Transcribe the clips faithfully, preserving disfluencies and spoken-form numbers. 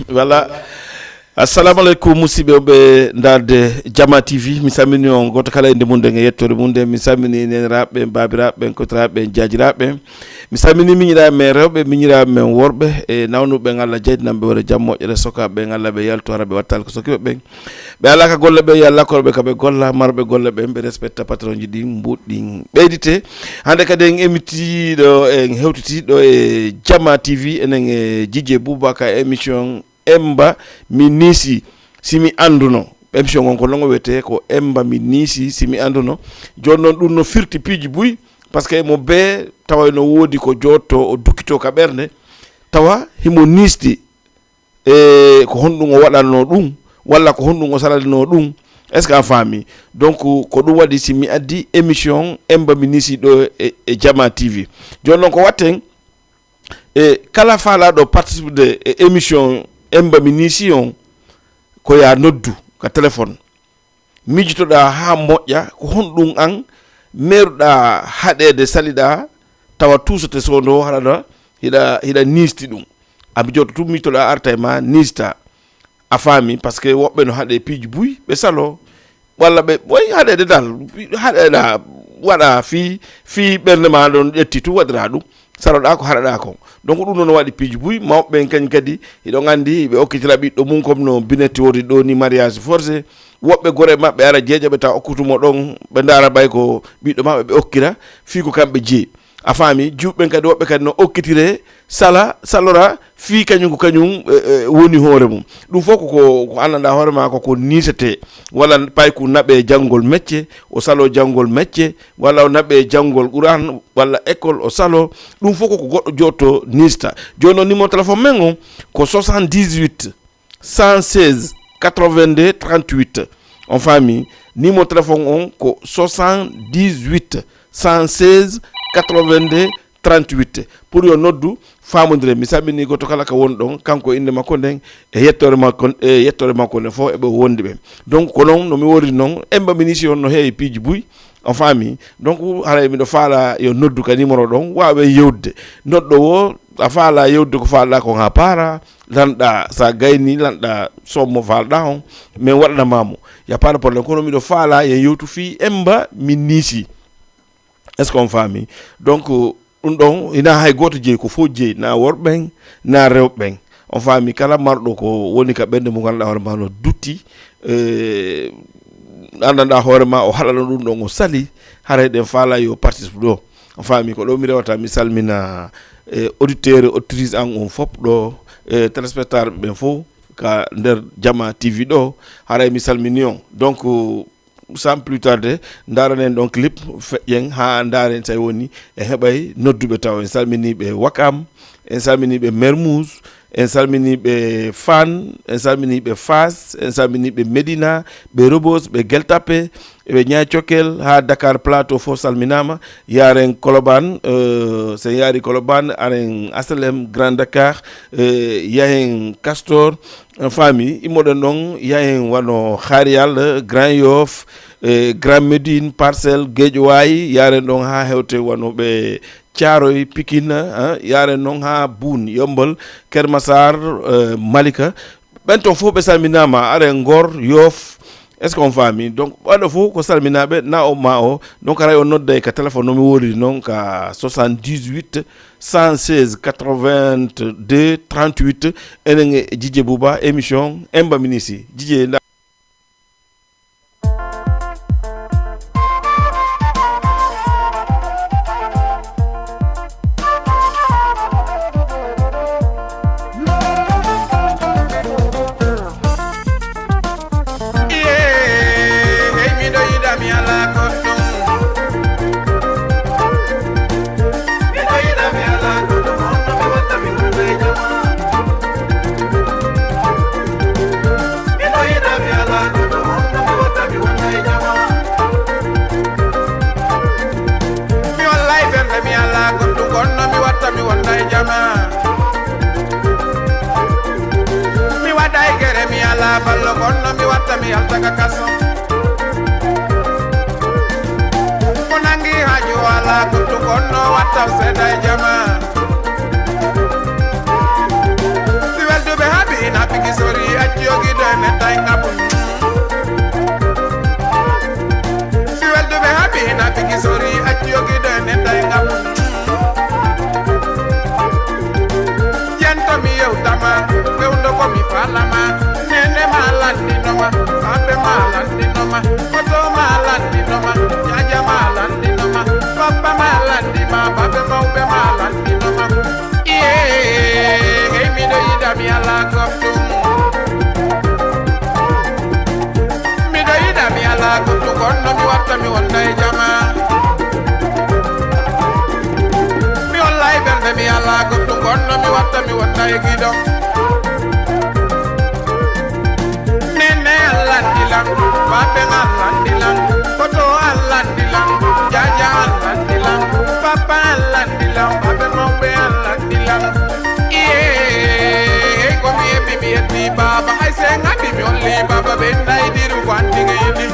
Voilà. Assalamu aleykum, musidɓe ɓe ndaarde Jama T V. Mi salmini on gooto kala e innde mum nden e yettoore mum nden. Mi salmini neeniraaɓe ɓen, baabiraaɓe ɓen, kotiraaɓe ɓen, jaajiraaɓe ɓen. Mi salmini miñiraaɓe men rewɓe, miñiraaɓe men worɓe, e nawnuɓe ɓen Allah jaydinanɓe wore jam moƴƴere, sokaaɓe ɓen Allah ɓe yaltu hara ɓe watta ko sokiiɓe ɓen. Ɓe alaa ka golle ɓe, yo Allah korɓe ka ɓe golla, marɓe golle ɓen, ɓe respecta patronji ɗin, mbuuɗi ɗin ɓeydite. Hannde kadi en emitiiɗo, en hewtitiiɗo e Jama T V, enen e Jije Boubacar émission Emba mi niisi, si mi annduno. Émission on ko longo wiyetee ko Emba mi niisi, si mi annduno. Jooni non ɗum no firti piiji buy, parce que mo bee tawa no woodi ko jootto o dukkito ka ɓernde, tawa himo niisdi. E ko honɗum o waɗanno ɗum, walla ko honɗum o salalino ɗum? Est-ce que a faami? Donc, ko ɗum waɗi si mi addi émission Emba mi niisi ɗo e, e Jama T V. Jooni non ko watten, e kala faalaaɗo participe e émission Emba mi niisi on, ko ya noddu ka téléphone. Miijitoɗaa haa moƴƴa, ko honɗum an meeruɗaa haɗeede saliɗaa, tawa tuusete soondo haɗa, hiɗa, hiɗa niisti ɗum. A miijooto tun miijitoɗaa arta e ma niista. A faami, parce que woɓɓe no haɗe piiji buy, ɓe salo. Walla ɓe, ɓoy haɗeede dal, haɗeɗaa, waɗa fii, fii ɓernde ma ɗon ƴetti tun waɗiraa ɗum. Saloɗaa ko haɗaɗaa kon. Donc ɗum non waɗi piiji buy, mawɓe ɓen kañum kadi, hiɗon anndi, ɓe okkitira ɓiɗɗo mum comme no Binetti woni ɗo ni mariage forcé. Woɓɓe gore maɓɓe ara jeeƴa ɓe tawa okkutu mo ɗon, ɓe ndaara ɓay ko ɓiɗɗo maɓɓe ɓe okkira, fii ko kamɓe jeyi. A faami, jiwɓe ɓen kadi woɓɓe kadi no okkitire, sala, salora, fii kañum ko kañum, e, e, woni hoore mum. Ɗum fof ko, ko, ko anndanɗaa hoore ma ko, ko niisetee. Walla payku naɓe janngol mecce, o saloo janngol mecce, walla o naɓe janngol Qur'an, walla école o saloo. Ɗum fof ko, ko goɗɗo jootto niista. Jooni non numéro téléphone men on ko soixante-dix-huit, cent seize, quatre-vingt-deux, trente-huit. On faami, numéro téléphone on ko soixante-dix-huit, cent seize, quatre-vingt-deux, trente-huit. Pour yo noddu, faamondire. Mi salmini gooto kala ka woni ɗon, kanko e innde makko nden, e yettoore makko, e yettoore makko nden fof e ɓe wondi ɓen. Donc, ko non no mi woori non, Emba mi niisi on no heewi piiji buy, on faami. Donc, haray miɗo faala yo noddu ka numéro ɗon, waawe yewtude. Noɗɗo wo, a faala yewtude ko faalɗaa kon haa paara, lanɗaa, sa gayni, lanɗaa somme mo faalɗaa on, min waɗana maa mo. Y a pas de problème, kono miɗo faala yo yewtu fii Emba mi niisi. Est-ce qu'on faami? Donc, ɗum ɗon, hinaa hay gooto jeyi, ko fof jeyi, na worɓe ɓen, na rewɓe ɓen. On faami, kala marɗo ko woni ka ɓernde mum, ganduɗaa hoore ma no dutti, eh, anndanɗaa hoore ma, o haɗano ɗum ɗon, o sali, haray ɗen faala yo participe ɗo. On faami, ko ɗo mi rewata, mi salmina, eh, auditeur, auditrice an on fof ɗo, eh, téléspectateur ɓen fof ka nder Jama T V ɗo, haray mi salmini on. Donc, sans plus tarder, ndaaranen ɗon clip feƴƴen haa ndaaren so woni en heɓay nodduɓe taw. En salminii ɓe Wakam, en salminii ɓe Mermoz, en salminii ɓe Fann, en salminii ɓe Fass, en salminii ɓe Médina, ɓe Rebeuss, ɓe Gueule Tapée, ɓe Niayes Thiokel, haa Dakar Plateau fof salminaama. Yaaren Colobane, euh, so en yaari Colobane, aren H L M, Grand Dakar, euh, yahen Castor, En faami, immoɗen ɗon, yahen wano Xaariyal, Grand Yoff, eh, Grand Médine, Parcelles, Guédiawaye, yaren ɗon haa hewte wano ɓe Caaroy, Pikine, ah, yaren ɗon haa Boune, Yeumbeul, Keur Massar, eh, Malika. Ɓen ton fof ɓe salminaama, are Ngor, Yoff. Est-ce qu'on faami? Donc, ɓaɗo fof ko salminaaɓe, na o ma o. Donc, aray on nodday ka téléphone no mi wooriri non ka soixante-dix-huit, cent seize, quatre-vingt-deux, trente-huit, enen e Dj J Bouba, émission Emba Minisi. Dj J, nda- Mi wallaay fende mi alaa, goɗɗum kono mi watta mi wonda e jama. Mi waɗay gere mi alaa, ballo kono mi watta mi yalta ka kaso. Mo nangi haaju alaa, goɗɗum kono watta seeda e jama. Mi wonda e jama. Mi walla e ɓernde, mi alaa goɗɗum gonɗo mi watta, mi wonda e giɗo. Nene Alla anndi lan, Baaben Alla anndi lan, Koto Alla anndi lan, Jaaja Alla anndi lan, Papa Alla anndi lan, Baaben mawɓe Alla anndi lan. Iyee, hey, ko mi heɓi, mi yetti Baaba, hay se ngaɗi, mi holli Baaba, ɓe naydiru ko anndi gayni.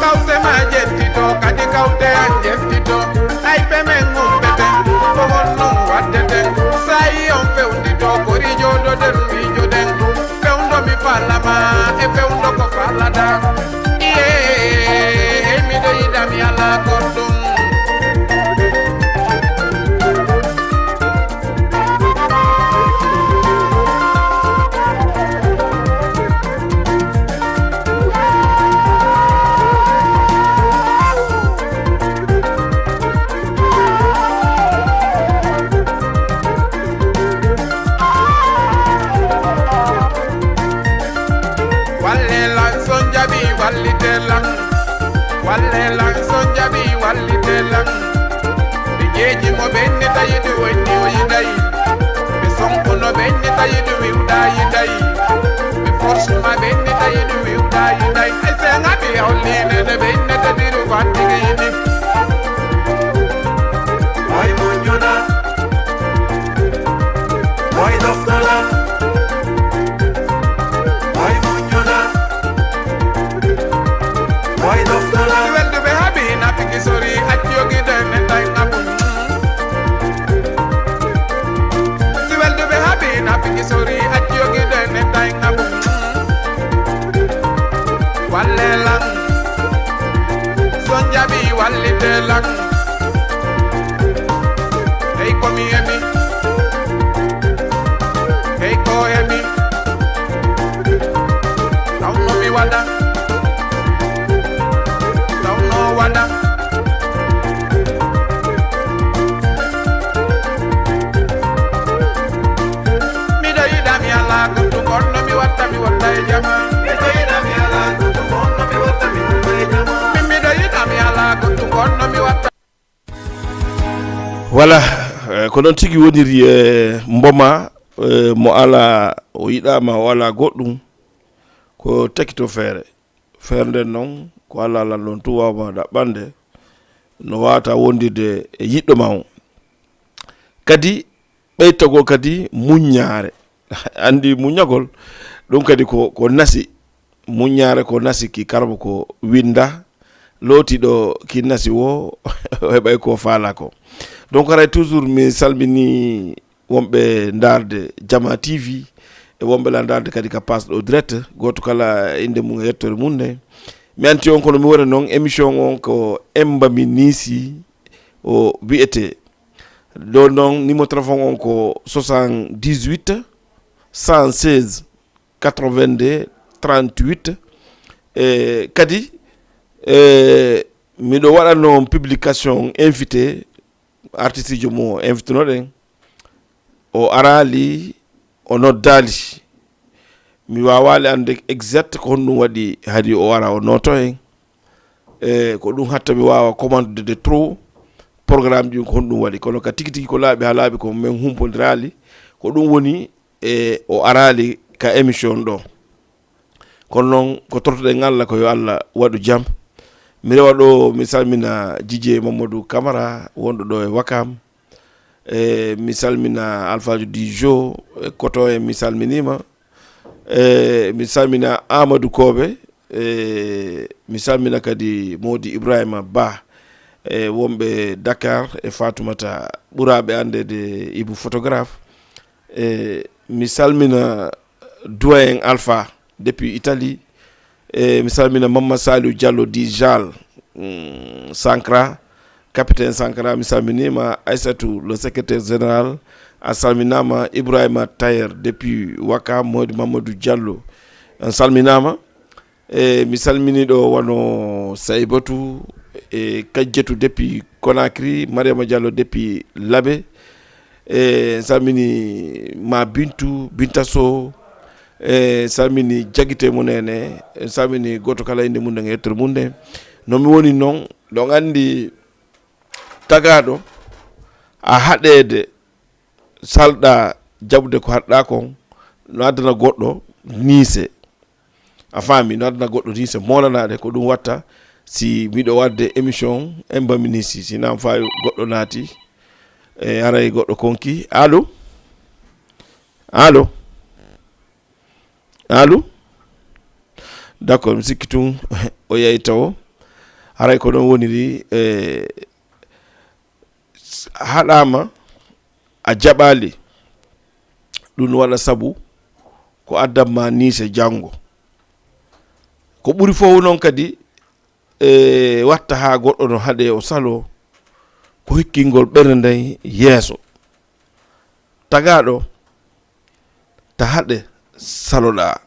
Kawte ma jettito, kadi kawte an jettito. Ay pe men humpete, ko honɗum waddete? Sa'i on fewndito, kori jooɗoɗen miijoɗen. Fewndo mi falama, e fewndo ko falata. Iyee, hey, miɗo yiɗa mi alaa goɗɗum. Walle lan, son jaɓi wallite lan. Walle lan, son jaɓi wallite lan. Mi jeeji mo ɓenne tawi ɗum wenni o yiɗay. Mi sonko no ɓenne tawi ɗum wiwɗa yiɗay. Mi force ma ɓenne tawi ɗum wiwɗa yiɗay. Ay se ngaɓi hawli nene ɓenne tawi ɗum fantigi yiɗi. Ay muññuna. Way ɗoftola, way muññuna, way ɗoftola. Si welduɓe haɓi na fiki sori, acci yogi ɗo e men tawi na muñ. Si welduɓe haɓi na fiki sori, acci yogi ɗo e men tawi na muñ. Walle lan, son jaɓi wallite lan. Hey, ko mi heɓi. Hey, ko heɓi. Tawno mi waɗa. Tawno waɗa. Miɗo yiɗa mi alaa goɗɗum gonɗo mi watta, mi watta e jama. Miɗo yiɗa mi alaa goɗɗum gonɗo mi watta, mi watta e jama. Min miɗo yiɗa mi alaa goɗɗum gonɗo mi watta. Voilà, eh, ko noon tigi woniri, eh, mboma, eh, mo alaa, o yiɗaama, o alaa goɗɗum, ko takito feere. Feere nden noon, ko alaa lan ɗon tun waawma ɗaɓɓande, no waawata wondirde e yiɗɗo ma on. Kadi, ɓeytagol kadi muññaare. Anndi muññagol, ɗum kadi ko, ko nasi. Muññaare ko nasi ki karbo ko winda, lootiiɗo ki nasi wo, o heɓay ko faala ko. Donc, haray toujours mi salmini wonɓe ndaarde Jama T V, e wonɓe la ndaarde kadi ka pass ɗo direct, gooto kala innde mum e yettoore mum nde. Mi anti on kono mi woni noon, émission on ko Emba mi Niisi o wi'etee. Ɗo noon, numéro téléphone on ko soixante-dix-huit, cent seize, quatre-vingt-deux, trente-huit. E kadi, e, miɗo waɗa noon publication invité, artistejo mo invitinoɗen. O araali, o noddaali. Mi waawaali annde exact ko honɗum waɗi hari o ara o nooto en. E, ko ɗum hatta mi waawa commentude de trop programme ɗin ko honɗum waɗi. Kono ka tigi tigi ko laaɓi haa laaɓi ko men humpondiraali. Ko ɗum woni e o araali ka émission ɗo. Kono noon ko tortoɗen Allah ko yo Allah waɗu jam. Mi rewa ɗo mi salmina Jijee Mamadou Camara wonɗo ɗo e Wakam. E, mi salmina Alfaajo Dijo, e, Koto en, mi salminiima. E, mi salmina Amadou Koobe, e, mi salmina kadi Moodi Ibrahima Ba, e, wonɓe Dakar, e Fatoumata ɓuraaɓe anndeede Ibu Photographe. E, mi salmina Doyen Alpha depuis Italie. E, mi salmina Mamma Saliou Diallo di Jal, mm, Sankra, Capitaine Sankra, mi salminiima. Aissatou, le secrétaire général, a salminaama. Ibrahima Tayer depuis Waka, Mody Mamadou Diallo, on salminaama. E, mi salmini ɗo wano Saibatu, e, Kajjatu depuis Conakry, Mariama Diallo depuis Labe. E, salmini Ma Bintu, Binta Sow, E salmini jagite mum en, e salmini gooto kala innde mum nden e yettere mum nden. No mi woni non, ɗon anndi tagaaɗo a haɗeede salɗa jaɓude ko haɗɗaa kon, no addana goɗɗo niise. A faami, no addana goɗɗo niise moolanaɗe, ko ɗum watta si miɗo waɗde émission en mbamini si, si nan faa goɗɗo naati, e haray goɗɗo konki. Allo? Allo? Allo? D'accord, mi sikki tun o yahi tawo. Haray ko ɗon woniri, e, s-, haɗaama, a jaɓaali, ɗum waɗa sabu ko addan ma niise janngo. Ko ɓuri fof noon kadi, e, watta haa goɗɗo no haɗe o saloo, ko hikkingol ɓernde nden yeeso. Tagaaɗo, ta haɗe saloɗaa.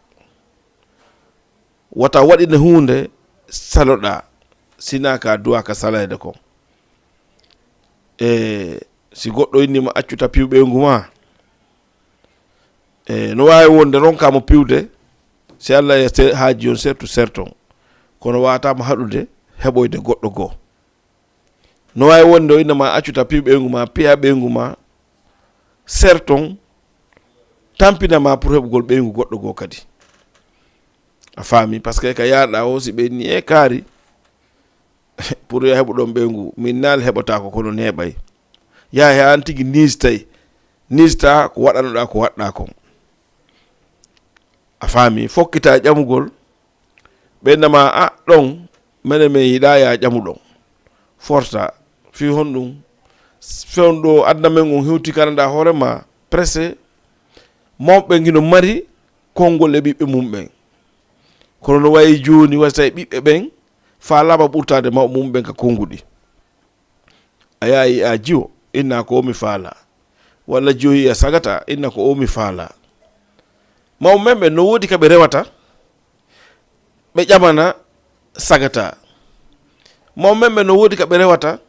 Wata waɗine huunde saloɗaa, sinaa ka duwaa ka salayde kon. E si goɗɗo inni ma accu ta piw ɓeyngu maa, e no waawi wonde ronkaa mo piwde, si Alla e se-, haaji on sertu serton. Kono waataama haɗude heɓoyde goɗɗo goo. No waawi wonde o inna ma accu ta piw ɓeyngu maa, piya ɓeyngu maa, serton, tampina ma pour heɓugol ɓeyngu goɗɗo goo kadi. A faami? Parce que ka yaarɗaa o, si ɓe inni e kaari, pour yo heɓu ɗon ɓeyngu, min naal heɓataako, kono neeɓay. Yaha he an tigi niistay, niistaa ko waɗanoɗaa ko waɗɗaa kon. A faami? Fokkitaa ƴamugol, ɓe nama, "A, ɗon, mene men yiɗaa yaa ƴamu ɗon." Forta, fii honɗum? Fewndo aduna men on hewti kanada hoore ma, pressé. Mawɓe hino mari konngol e ɓiɓɓe mum ɓen. Kono no wayi jooni, wasi tawi ɓiɓɓe ɓen faa laaɓa ɓurtaade mawɓe mum ɓen ka konnguɗi. A yahi a jiwo, inna ko o mi faala. Walla jiwo a sagata, inna ko o mi faala. Mawɓe men ɓen no woodi ka ɓe rewata, ɓe ƴamana sagata. Mawɓe men ɓen no woodi ka ɓe rewata,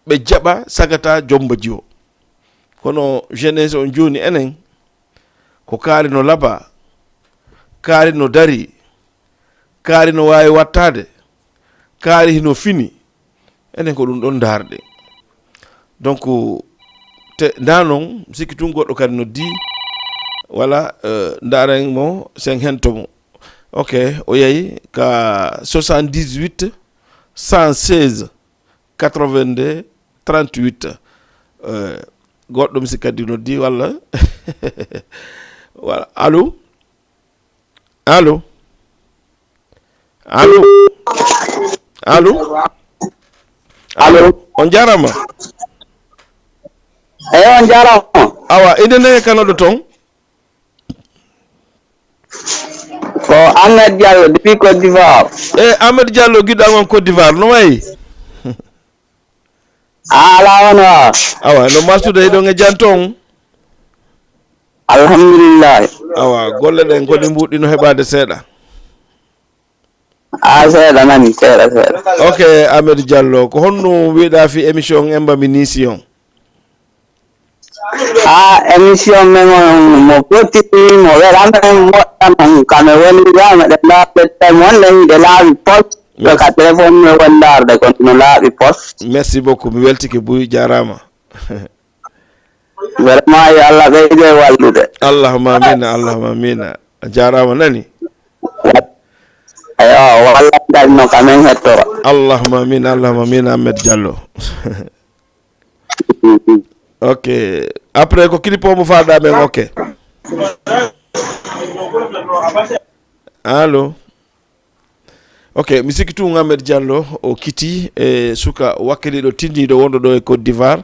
ɓe jaɓa sagata jomba jiwo. Kono jeunesse on jooni enen, ko kaari no laba, kaari no dari, kaari no waawi wattaade, kaari hino fini. Enen ko ɗum ɗon ndaarɗe. Donc, te, nda non, mi sikki tun goɗɗo kadi noddi, wala, euh, ndaaren mo, sen hento mo. Ok, o yahi ka soixante-dix-huit, cent seize, quatre-vingt-deux, trente-huit. Euh, goɗɗo mi sikki kadi noddi, walla? Voilà. Allo? Allo? Allo? Allo? Allo? On jaaraama. Eyi, on jaaraama. Awa, innde nde e kanoɗo ton? Ko Ahmed Diallo depuis Côte d'Ivoire. E, Ahmed Diallo, giɗo an on Côte d'Ivoire, no wayi? A alaa on wa? Awa, no martude hiɗon e jam ton? Alhamdulillahi. Awa, golle ɗen ko ɗi mbuɗɗi no heɓaade seeɗa? A seeɗa nani, seeɗa, seeɗa. Ok, Ahmed Diallo, ko honno wiɗa fi émission Emba mi Nisi on? A émission men on mo foti, mo weɗa men moƴƴa non, kame woni ga meɗen ɗaɓɓe tawi mon ɗen hiɗe laawi pos, to ka téléphone men woni ndaarde kon no laaɓi pos. Merci beaucoup, mi weltike buy, jaaraama. Vraiment, yo Allah ɓeydu e wallude. Allahumma amina, Allahumma amina. A jaaraama nani. Ayo, walla ngal no ka men hettoro. Allahumma amina, Allahumma amina, Ahmed Diallo. Ok. Après ko clip o mo faaɗa men, ok. Allo. Ok, mi sikki tun Ahmed Diallo, o kiti, e suka wakkiliiɗo tinniiɗo wonɗo ɗo e Côte d'Ivoire.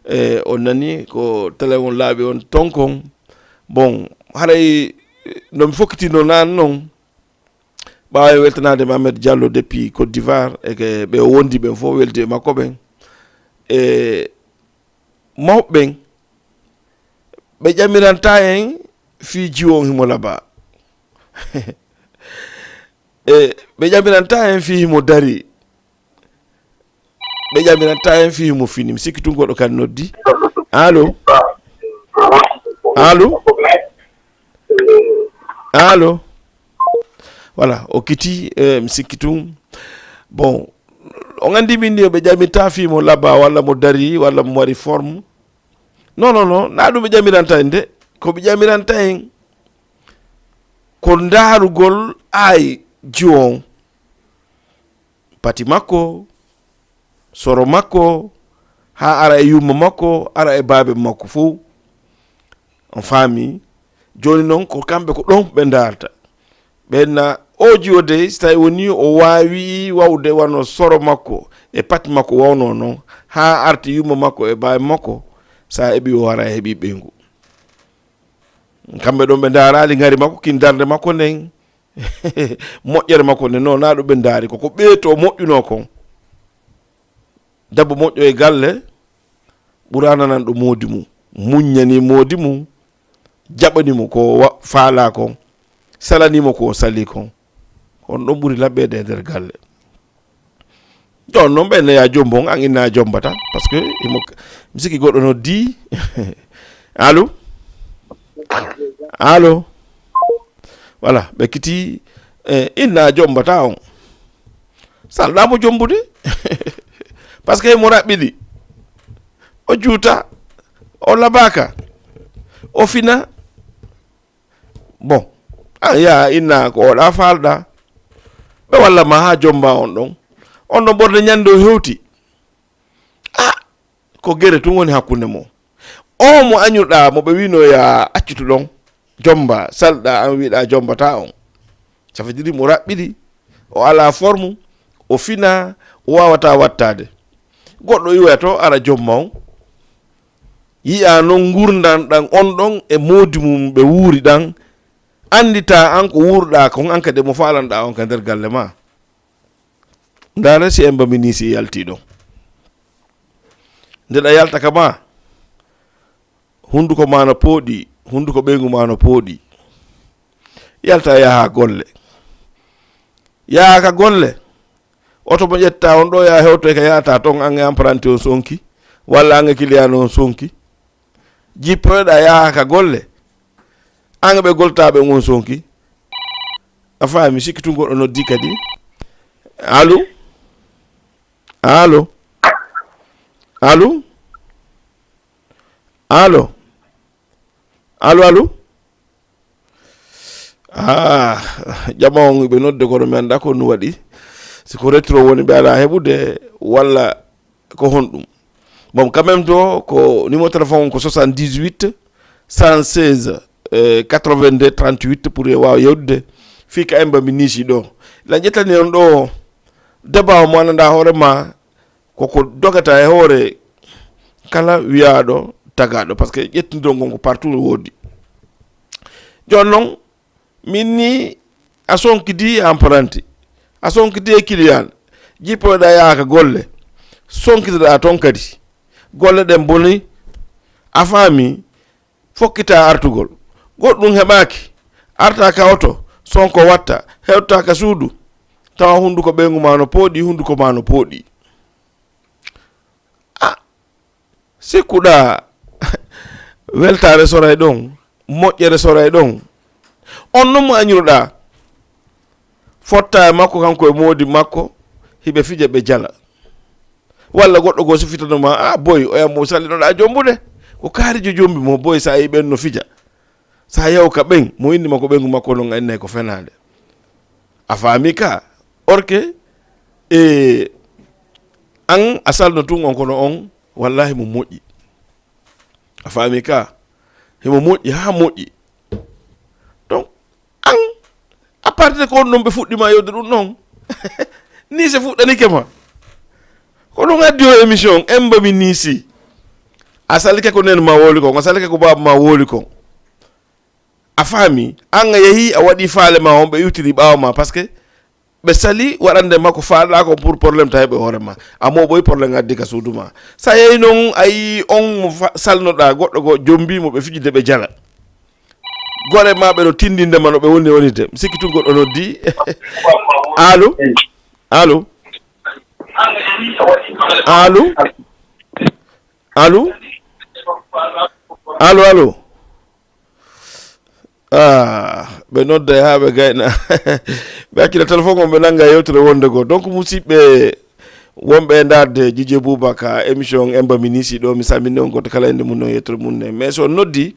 E, on nani ko télé on laaɓi on ton kon. Bon, haray no mi fokkitino naan non, ɓaawo e weltanaade Mohamed Diallo depuis Côte d'Ivoire, e ke ɓe o wondi ɓen fof weldi e makko ɓen. E mawɓe ɓen, ɓe ƴamirantaa en fii jiwo on himo labaa. E ɓe ƴamirantaa en fii himo darii. Ɓe ƴamirantaa en fii himo fini. Mi sikki tun goɗɗo kadi noddi. Allo? Allo? Allo? Voilà, o kitii, eh, mi sikki tun. Bon, on anndi min ni, ɓe ƴamirtaa fii mo laba, walla mo darii, walla mo mari forme. Non, non, non, naa ɗun ɓe ƴamiranta en de. Ko ɓe ƴamiranta en, ko ndaarugol aayi jiwo on. Pati makko, soro makko, haa ara e yumma makko, ara e baaba makko fow. On faami? Jooni non, ko kamɓe ko ɗon ɓe ndaarta. Ɓen na, oo jiwo dey, si tawi wonii o waawii wa'ude wano soro makko e pati makko wawnoo non, haa arti yumma makko e baaba makko, si a heɓii o ara, a heɓii ɓeyngu. Kamɓe ɗon ɓe ndaaraali ŋari makko, kin darnde makko nden, moƴƴere makko nden, non, naa ɗun ɓe ndaari, ko ko ɓeeto moƴƴunoo kon. Debbo moƴƴo e galle, ɓuraa nananɗo moodi mun, muɲɲanii moodi mun, jaɓanii mo ko wa-, faalaa kon, salanii mo ko o salii kon. Ko on ɗon ɓuri laɓɓeede e nder galle. Jooni non ɓen ne yaa jombo on, an inna a jombata, parce que imo, mi sikki goɗɗo noddii. Allo? Allo? Voilà, ɓe kitii, eh, inna a jombata on. Salɗaa mo jombude. Parce que imo raɓɓiɗi. O juuta, o labaaka, o fina. Bon, an yaa inna ko oɗa faalɗa. Ɓe walla ma haa jomba on ɗon. On ɗon ɓorde ɲande o hewti. Ah, ko gere tun woni hakkunde mo. O mo aɲuɗa, mo ɓe wiino ya accutu ɗon, jomba, salɗa, an wiɗa jombata on. Ça veut dire mo raɓɓiɗi, o alaa forme, o fina, o waawataa wattaade. Goɗɗo iwoya to, ara jomma on. Yi'a non ngurndan ɗan on ɗon e moodi mum ɓe wuuri ɗan, anndita an ko wuurɗaa kon, an kadi mo faalanɗaa on ka nder galle maa. Ndaara si en mbamini si yaltii ɗon. Nde ɗa yalta ka maa, hunduko maa no pooɗi, hunduko ɓeyngu maa no pooɗi. Yalta yaha golle. Yaha ka golle. Oto mo ƴetta on ɗo ya hewto e ka yahata ton, an e apprenti on sonki, walla an e client on sonki. Jippoyoɗa yaha ka golle. An e ɓe goltaaɓe on sonki. A faami, sikki tun goɗɗo noddi kadi. Allo? Allo? Allo? Allo? Allo, allo? Ah, jama on ɓe nodde kono mi annda ko no waɗi. Si ko retro woni ɓe alaa heɓude walla ko honɗum? Bon, quand même to ko numéro téléphone ko soixante-dix-huit, cent seize, euh, quatre-vingt-deux trente-huit pour e waawa yewtude. Fii ka emba mi niisi ɗo. La ƴettani on ɗo débat mo annda hoore ma, ko ko dogata e hoore kala wiyaaɗo tagaaɗo, parce que ƴettindol ngon ko partout no woodi. Jooni non, min ni a sonkidi e apprenti, a sonkidi e client, jippoyɗa yaaka golle, sonkidiɗa ton kadi. Golle ɗen boni, a faami, fokkitaa artugol. Goɗɗum heɓaaki, artaa ka oto, sonko watta, hewtaa ka suudu, tawa hunduko ɓeyngu maa no pooɗi, hunduko maa no pooɗi. A, sikkuɗaa weltaare soray ɗon, moƴƴere soray ɗon. On non mo añuruɗaa, fotta e makko kanko e moodi makko, hiɓe fija ɓe jala. Walla goɗɗo goo si fitano ma, "A boy, oya mo salinoɗaa jombude." Ko kaarijo jombi mo, boy, sa yi'i ɓen no fija. Sa yahu ka ɓen, mo inni ma ko ɓeyngu makko non, a innay ko fenaande. A faami ka? Orke, e, an a salno tun on, kono on, wallahi mo moƴƴi. A faami ka? Himo moƴƴi, haa moƴƴi. Donc, an, à partir de ko on ɗon ɓe fuɗɗi ma yewde ɗum ɗon, ni se fuɗɗanike ma. Ko ɗum addi o émission, emba mi niisi. A salike ko nen ma wowli kon, a salike ko baaba ma wowli kon. A faami, an a yehi, a waɗi faale ma on, ɓe iwtiri ɓaawo ma, parce que ɓe sali waɗande ma ko faalɗaa ko pour problème tawi ɓe hoore ma. A mooɓoy problème addi ka suudu ma. Sa yehi non, a yi on mo fa-, salnoɗaa goɗɗo go jombi mo ɓe fijude ɓe jala. Gore ma ɓe no tindinde ma no ɓe woni wonirde. Mi sikki tun goɗɗo noddi. Allo? Allo? Allo? Allo? Allo, allo? Ah, ɓe nodda e haa ɓe gayna. Ɓe accita téléphone on, ɓe nannga yewtere wonde goo. Donc, musidɓe wonɓe e ndaarde, Dj J Bouba ka émission Emba Minisi ɗo, mi salmini on gooto kala innde mum e yettere mum nden. Mais so on noddi,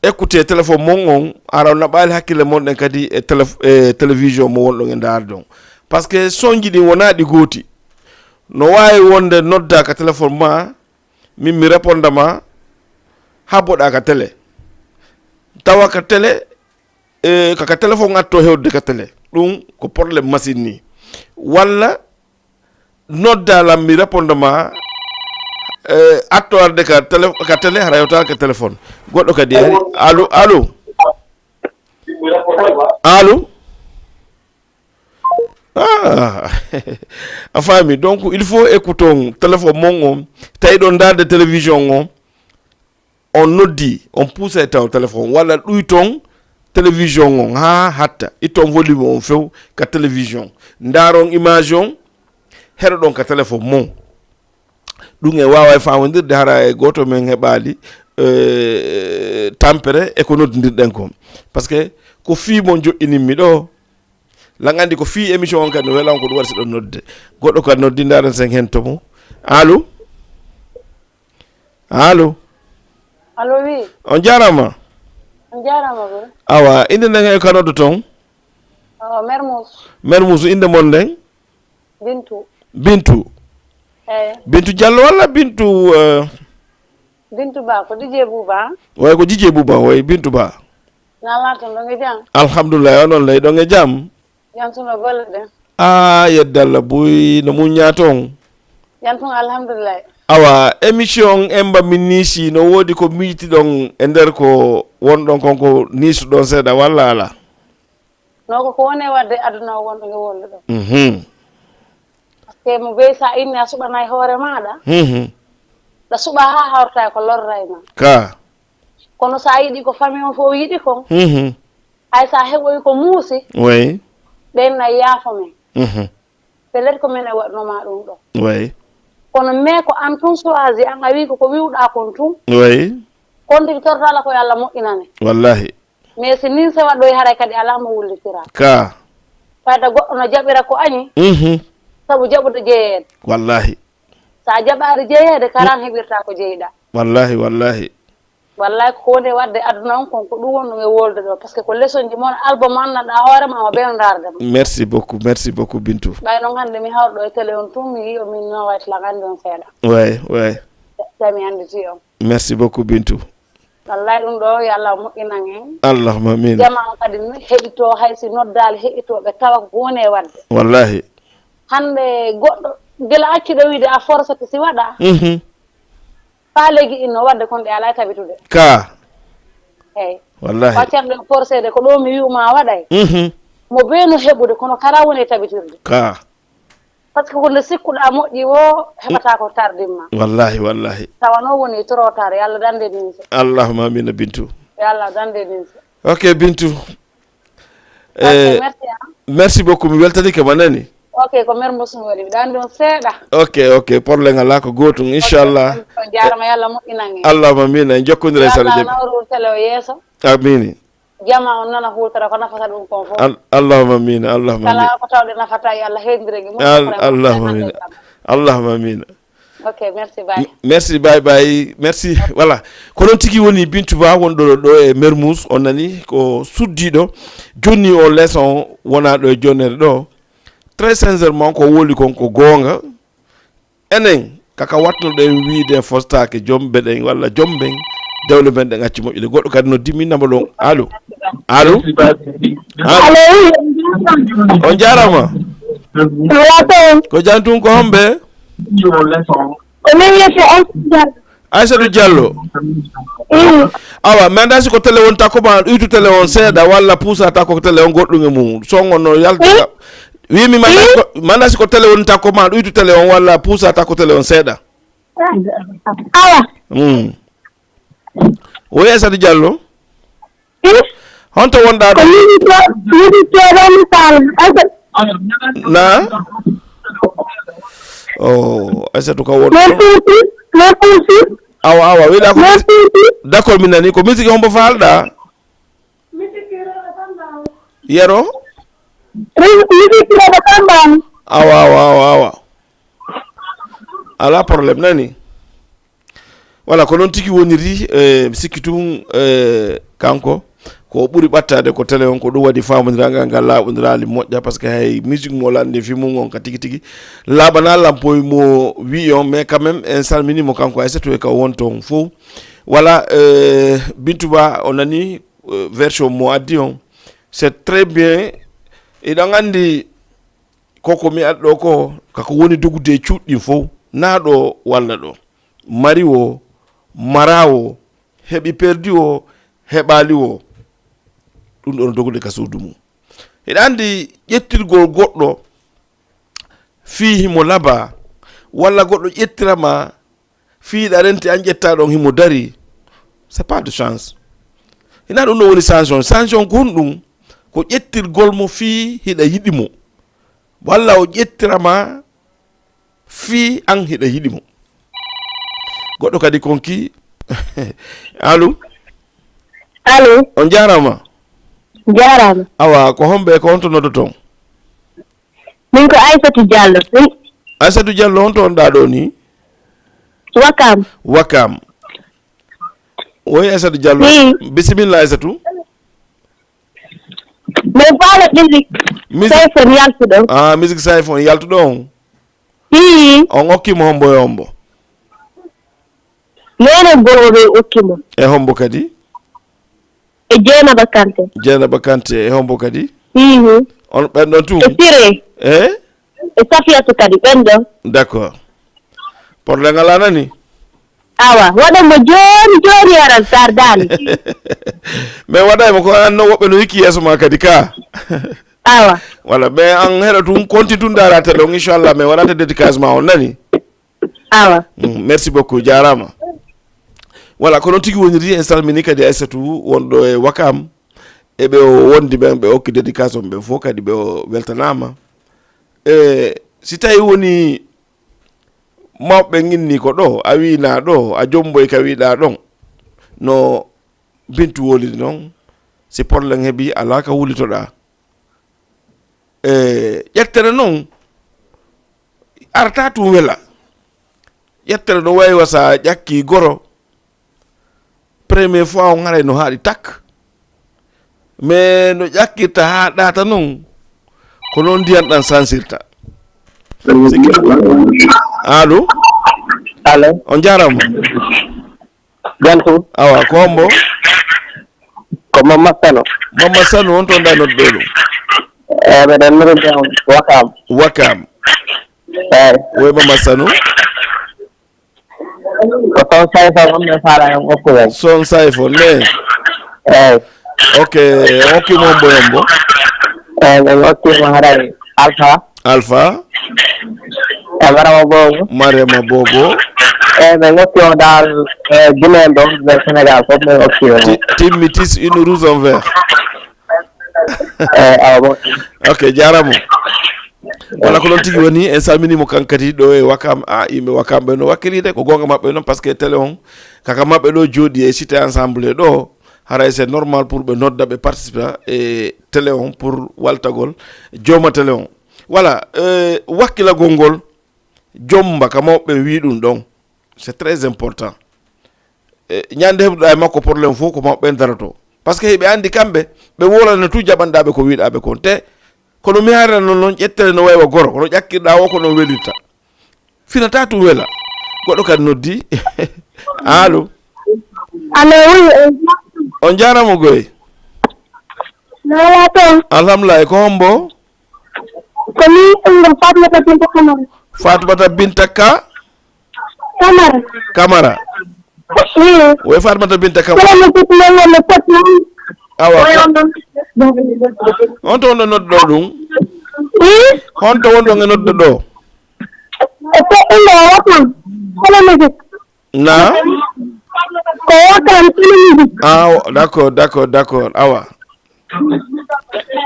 écoutez téléphone mon on, hara on naɓaali hakkille mon ɗen kadi e télé-, e télévision mo wonɗon e ndaarde on. Parce que sonji ɗin wonaa ɗi gooti. No waawi wonde nodda ka téléphone ma, min mi réponda ma, habboɗaa ka télé. Tawa ka télé, e, ka, ka téléphone atto hewde ka télé. Ɗum ko problème machine ni. Walla nodda lan mi réponda ma, e, atto arde ka télé, ka télé, hara hewta ka téléphone. Goɗɗo kadi ari. Allo, allo? Allo? Ah, a faami. Donc, il faut écouter on téléphone mon on. Tawi ɗon ndaarde télévision on. On noddi, on puusay taw téléphone. Walla ɗuyton télévision on haa hatta. Itton volume on few ka télévision. Ndaaron image on, heɗoɗon ka téléphone mon. Ɗum en waaway faamondirde hara e gooto men heɓaali, eh, tampere e ko noddindirɗen kon. Parce que ko fii mon joƴƴininmi ɗo, lan anndi ko fii émission on kadi no wela on ko ɗum waɗi si ɗon nodde. Goɗɗo kadi noddi, ndaaren sen hen to mo. Allo? Allo? Allo, oui. On jaaraama. On jaaraama, bro. Awa, innde nden e ka noddu ton? Oh, Mermoz. Mermoz, innde mon nden? Bintu. Bintu. Eey. Bintu Diallo walla Bintu, eh? Bintu Ba, ko D J Bouba? Way ko D J Bouba, way Bintu Ba. Na laton ɗon e jam? Alhamdulillah, onon ley ɗon e jam? Jam suno golle ɗen. Ah, yedda Allah buy no muññaa ton. Jam tun, alhamdulillah. Awa, émission Emba Minisi no woodi ko miijitiɗon e nder ko wonɗon kon ko niisuɗon seeɗa walla alaa? No ko ko woni e waɗde aduna o wonɗo nge wonduɗo. Mhm. Parce que mo bey sa inni a suɓanay hoore maaɗa. Mhm. Ɗa suɓa haa hawrata ko lorray ma. Ka. Kono sa yiɗi ko famille on fof yiɗi kon. Mhm. Hay sa heɓoyi ko muusi. Way. Ɓen na yaafo men. Mhm. Peut-être ko men e waɗno ma ɗum ɗo. Way. Kono mais ko an tun choisi an a wi ko ko wiwɗa kon tun. Way. Kon tigi tortala ko yo Allah moƴƴinane. Wallahi. Mais si nin sewa ɗo e haray kadi alaa mo wullitira. Ka. Fayda goɗɗo no jaɓira ko añi. Mhm. Sabu jaɓude jeyeede. Wallahi. Sa jaɓaade jeyeede, karan heɓirta ko jeyɗa. Wallahi, wallahi. Wallahi ko woni e waɗde aduna on kon, ko ɗum wonɗum e wolde ɗo. Parce que ko leçon ji mon album an naɗa hoore ma, ma ɓeyno ndaarde ma. Merci beaucoup, merci beaucoup Bintu. Ɓay non hannde mi hawri ɗo e télé on tun, mi yi'i on, min no waytla anndi on seeɗa. Way, way. Tawi mi annditi on. Merci beaucoup Bintu. Wallay ɗum ɗo, yo Allah moƴƴinan en. Allahumma amin. Jama on kadi ne heɗito, hay si noddaali heɗito, ɓe tawa ko woni e waɗde. Wallahi. Hannde goɗɗo, gila accuɗo wiide a forsete si waɗa. Mhm. Faa legi inno waɗde kon ɗe alaa e tabitude. Ka. Eey. Wallahi. Waccanɗo en forseede ko ɗo mi wi'u ma waɗay. Mhm. Mo beenu heɓude, kono kara woni e tabitirde. Ka. Parce que ko nde sikkuɗaa moƴƴi woo, heɓataa ko tardimma. Wallahi, wallahi. Tawa noon woni trop tard, yo Allah dande ninse. Allahumma amina Bintu. Yo Allah dande ninse. Ok, Bintu. Ok, eh, merci, ah. Merci beaucoup, mi weltanike ma nani. Ok, ko Mermoz mi woni, miɗa anndi on seeɗa. Ok, ok, problème alaa, ko gootum, inchallah. Ok, on jaarama, yo Allah moƴƴinan en. Allahumma amina, en jokkondiray yo Allah nawru télé o yeeso. Amini. Jama on nana huutoro ko nafata ɗum kon fof. Al-, Allahumma amin, Allahumma amin. Kala ko tawde nafata yo Allah hendire gi. Al-, Allahumma amin. Allahumma amin. Ok, merci, bye. M-, merci, bye, bye. Merci. Voilà. Ko non tigi woni Bintu Ba wonɗo ɗo e Mermoz, on nani ko suddiɗo. Jonni o leçon wona ɗo e jonnere ɗo. Très sincèrement, ko woli kon ko goonga. Enen, kaka watnoɗen wiide fostaake jom beɗen walla jom ben, dewle men ɗen acci moƴƴude. Goɗɗo kadi no dimmi namba ɗon. Allo? Allo? Allo? Allo, oui. On jaaraama. Wala to. Ko jam tun, ko homɓe? Ko min wiyete Aisha Diallo. Aissatou Diallo. Mm. Awa, mi anndaa si ko télé woni takko ma, ɗuytu télé on seeɗa, walla puusa takko télé on goɗɗum e mum. Son on no yalti. Mm. Wi mi manda si ko, manda si ko télé woni takko ma, ɗuytu télé on walla puusa takko télé on seeɗa. Awa. Mm. Woy Aissatou Diallo. Hmm? Honto wonɗaa ɗo? Ko ministre, ministre ɗo mi faala. Aissatou. Na? Oh, Aissatou ka wonɗo. Merci, merci. Awa, awa, wela ko merci. D'accord, mi nani. Ko musique hombo faalɗaa? Yero? Musique Yero Kambani. Awa, awa, awa, awa. Alaa problème, nani? Voilà, ko noon tigi woniri, eh, mi sikki tun, eh, kanko, ko ɓuri ɓattaade ko télé on, ko ɗum waɗi faamondiral ngal, ngal laaɓondiraali moƴƴa, parce que hay musique mo lanndi film on ka tigi tigi laaɓanaa lampoy mo wi'i on, mais quand même, en salminii mo kanko Aysatu e ka wonto on fow. Voilà, eh, Bintu Ba, o nani, eh, version mo addi on. C'est très bien. Hiɗon anndi ko ko mi addi ɗoo ko, ka ko woni dogude e cuuɗi ɗin fow, naa ɗoo walla ɗoo. Mari woo, maraa woo, heɓi perdi woo, heɓaali woo. Ɗum ɗon dogude ka suudu mum. Hiɗa anndi ƴettirgol goɗɗo fii himo labaa, walla goɗɗo ƴettira ma fii hiɗa renti an ƴettaa ɗon himo darii, c'est pas de chance. Hinaa ɗum no woni sanction. Sanction ko honɗum? Ko ƴettirgol mo fii hiɗa yiɗi mo. Walla o ƴettira ma fii an hiɗa yiɗi mo. Goɗɗo kadi konki. Allo? Allo? On jaaraama. Jaaraama. Awa, ko homɓe, ko honto noddoton? Min ko Aysatu Jallo. Min Aysatu Jallo, honto wonɗaa ɗoo nii? Wakam. Wakam. Woy Aysatu Jallo. Ii. Bisimilla Aysatu. Min faala musique. Musique. Sayfon yaltuɗo. Ah, musique Sayfon yaltuɗo on? Ii. On okki mo hombo e hombo? Neene Gol o ɓe okki mo. E hombo kadi? E Jeynaba Kante. Jeynaba Kante, e hombo kadi? Ii. On ɓen ɗon tun? E Siré. Eh? E Safiyatu kadi, ɓen ɗon. D'accord. Problème alaa nani? Awa, waɗan mo jooni jooni aran sardaani. Mais waɗay mo ko an no woɓɓe no hikki yeeso ma kadi ka. Awa. Voilà, mais an heɗa tun, konti tun ndaara télé on, inchallah, mais waɗante dédicace ma on nani? Awa. Mm, merci beaucoup, jaaraama. Voilà, ko non tigi woniri, en salmini kadi Aysatu wonɗo e Wakam. E ɓe o wondi ɓen, ɓe okki dédicace on ɓen fof kadi ɓe o weltanaama. E si tawi woni mawɓe inni ko ɗo, a wiina ɗo, a jomboy ka wiɗa ɗon. No Bintu woliri non, si problème heɓi, alaa ka wulitoɗaa. E ƴettere non, arta tun wela. Ƴettere no wayi wa sa ƴakki goro, premier fois on haray no haaɗi tak. Mais no ƴakkirta haa ɗaata non, ko non ndiyan ɗan sansirta. Allo? Allo? On jaaraama. Jam tan. Awa, ko hombo? Ko Mamma Sano. Mamma Sano, on toon ɗa nodduɗo ɗum? Eh, mbeɗen noddude on Wakam. Wakam. Eyi. Woy Mamma Sano. Ko toon Sayfa wonɓe faala en okkude. Son Sayfa, ne? Eyi. Ok, on okki mo hombo hombo? Eyi, men okki mo haray Alpha. Alpha. E Marama Bobo. Marama Bobo. E ɓe ngokki o dal, e Guinée ɗon, ɓe Sénégal fof ɓe ngokki o. Ti-, timmi tis une rouge en vert. E, awa bon. Ok, jaaraama. Wala ko ɗon tigi woni, en salmini mo kankadi ɗo e Wakam. Ah, yimɓe Wakam ɓe no wakkilii de, ko goonga maɓɓe non, parce que télé on, kaka maɓɓe ɗo jooɗi e cité ensemble ɗo, haray c'est normal pour ɓe nodda, ɓe participa e télé on pour waltagol jooma télé on. Voilà, euh, wakkilagol ngol, jomba ka mawɓe ɓen wi ɗum ɗon. C'est très important. E, ñande heɓuɗa e makko problème fof ko mawɓe ɓen daroto. Parce que hiɓe andi kamɓe, ɓe wolana tout jaɓanɗa ɓe ko wiɗa ɓe kon. Te, kono mi harira non, non ƴettere no waywa goro, kono ƴakkirɗa o ko non welirta. Finata tun wela. Goɗɗo kadi noddi. Allo? Allo, oui, eh, on jaaraama goy. Nala to. Alhamdulillah, ko hombo? Ko min ɗum ɗo Fatmata Binta Kamara. Fatmata Binta Ka? Kamara. Kamara. Mm. Woy Fatmata Binta Kamara. Kono mi foti nangol no foti non. Awa. On to wonɗo nodduɗo ɗum? Mm? On to wonɗo nge nodduɗo ɗo? E to ɗum ɗo Wakam. Kono mi foti. Na? Ko Wakam, kono mi foti. Ah, d'accord, d'accord, d'accord. Awa.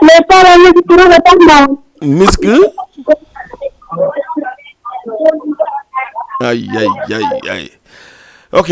Mais para musique pour le tamba. Miski? Ay, ay, ay, ay. Ok,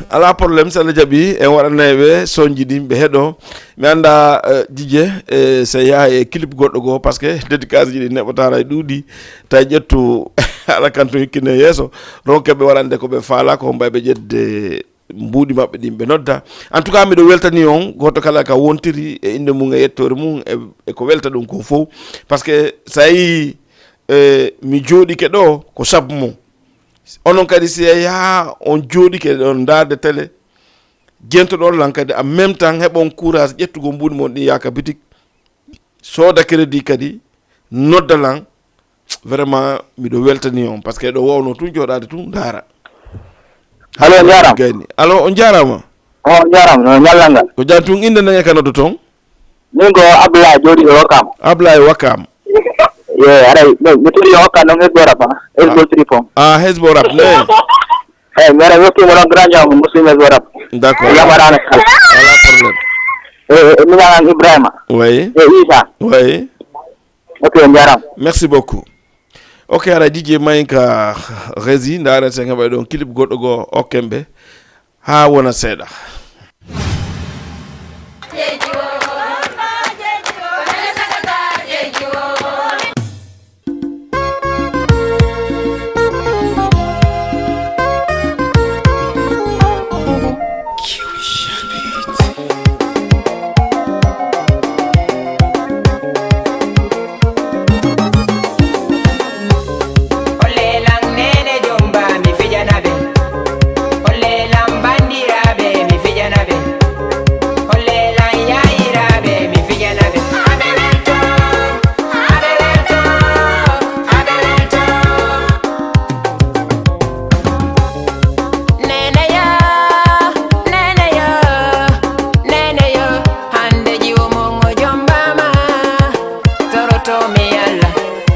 alaa problème, si Allah jaɓi, en waɗanay ɓe sonji ɗin ɓe heɗoo. Mi anndaa, eh, Dj J, eh, si a yahay e clip goɗɗo goo, parce que dédicace ji ɗi neɓataara e ɗuuɗi, tawi ƴettu ala kan tun hikkine yeeso, ronke ɓe waɗande ko ɓe faalaa, ko mbay ɓe ƴetde mbuuɗi maɓɓe ɗin ɓe nodda. En tout cas, miɗo weltani on, gooto kala ka wontiri e innde mum e yettoore mum e, e ko welta ɗum ko fow. Parce que so a yii, eh, mi jooɗike ɗoo, ko sabu mum. Onon kadi, si a yaha on jooɗike ɗon ndaarde télé, jentoɗon lan kadi, en même temps, heɓon courage ƴettugol mbuuɗi mon ɗin yaaka bitik, sooda crédit kadi, nodda lan. Vraiment, miɗo weltani on, parce que ɗo wawno tun jooɗaade tun ndaara. Allo, on jaaraama. Gayni. Allo, on jaaraama. On jaaraama, no ñallal ngal. Ko jam tun, innde nden e ka noddo ton? Min ko Abdoulaye jooɗiiɗo Ouakam. Abdoulaye Ouakam. Ye, aray, mi, mi tuɗi Ouakam non Hezbo Rap, ah. Hezbo Tripon. Ah, Hezbo Rap, ne. Hey, mi ara yokki mo non grand jam Muslim Hezbo Rap. D'accord. Yamaraana kala. Alaa problème. Eh, eh, mi ñaanal Ibrahima. Oui. Eh, Isa. Oui. Ok, on jaaraama. Merci beaucoup. Ok, aray, D J Maïka Rési, ndaaren sen heɓay ɗon clip goɗɗo goo okken ɓe. Haa wona seeɗa. Holle lan neene Jomba, mi fijana ɓe. Holle lan bandiraaɓe, mi fijana ɓe. Holle lan yaayiraaɓe, mi fijana ɓe. Aɓe welto, aɓe welto, aɓe welto. Neene yo, neene yo, neene yo. Hande jiwo mon o jombaama. Toroto mi Alla,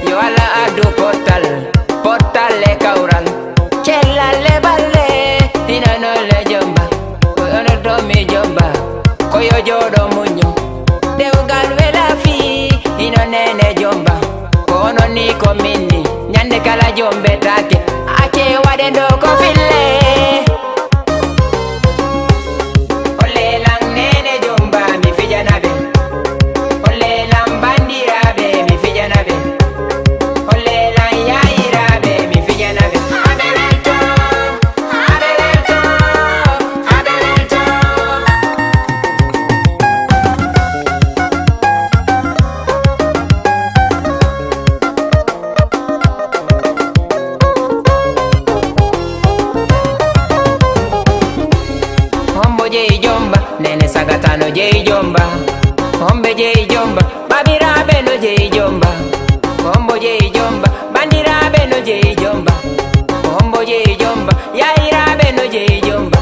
yo Alla addu pottal, pottal e kawral. Cellal e balle, hino non le jomba. Ko onon ɗo mi jomba, ko yo jooɗo muñño. Dewgal welaa fii, hino neene jomba. Ko onon ni ko min ni, ñande kala jombetaake. Acce waɗe ɗo ko fille. Holle lan neene jomba, mi fijana ɓe. Holle lan bandiraaɓe, mi fijana ɓe. Holle lan yaayiraaɓe, mi fijana ɓe. Aɓe welto, aɓe welto, aɓe welto. Hombo jeyi jomba, neene sagata no jeyi jomba. Hombe jeyi jomba, babiraaɓe no jeyi jomba. Hombo jeyi jomba, bandiraaɓe no jeyi jomba. Hombo jeyi jomba, yahiraaɓe no jeyi jomba.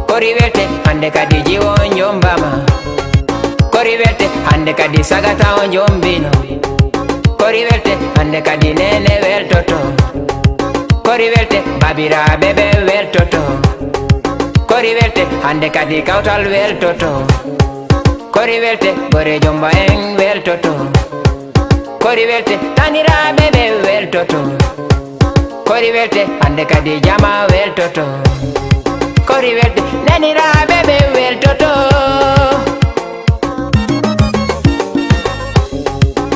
Kori welte, hande kadi jiwo on jombama. Kori welte, hande kadi sagata on jombino. Kori welte, hande kadi neene weltoto. Kori welte, babiraaɓe ɓe weltoto. Kori welte, hande kadi kawtal weltoto. Kori welte, bore jomba en weltoto. Kori welte, taniraaɓe ɓe weltoto. Kori welte, hande kadi jama weltoto. Kori welte, neniraaɓe ɓe weltoto.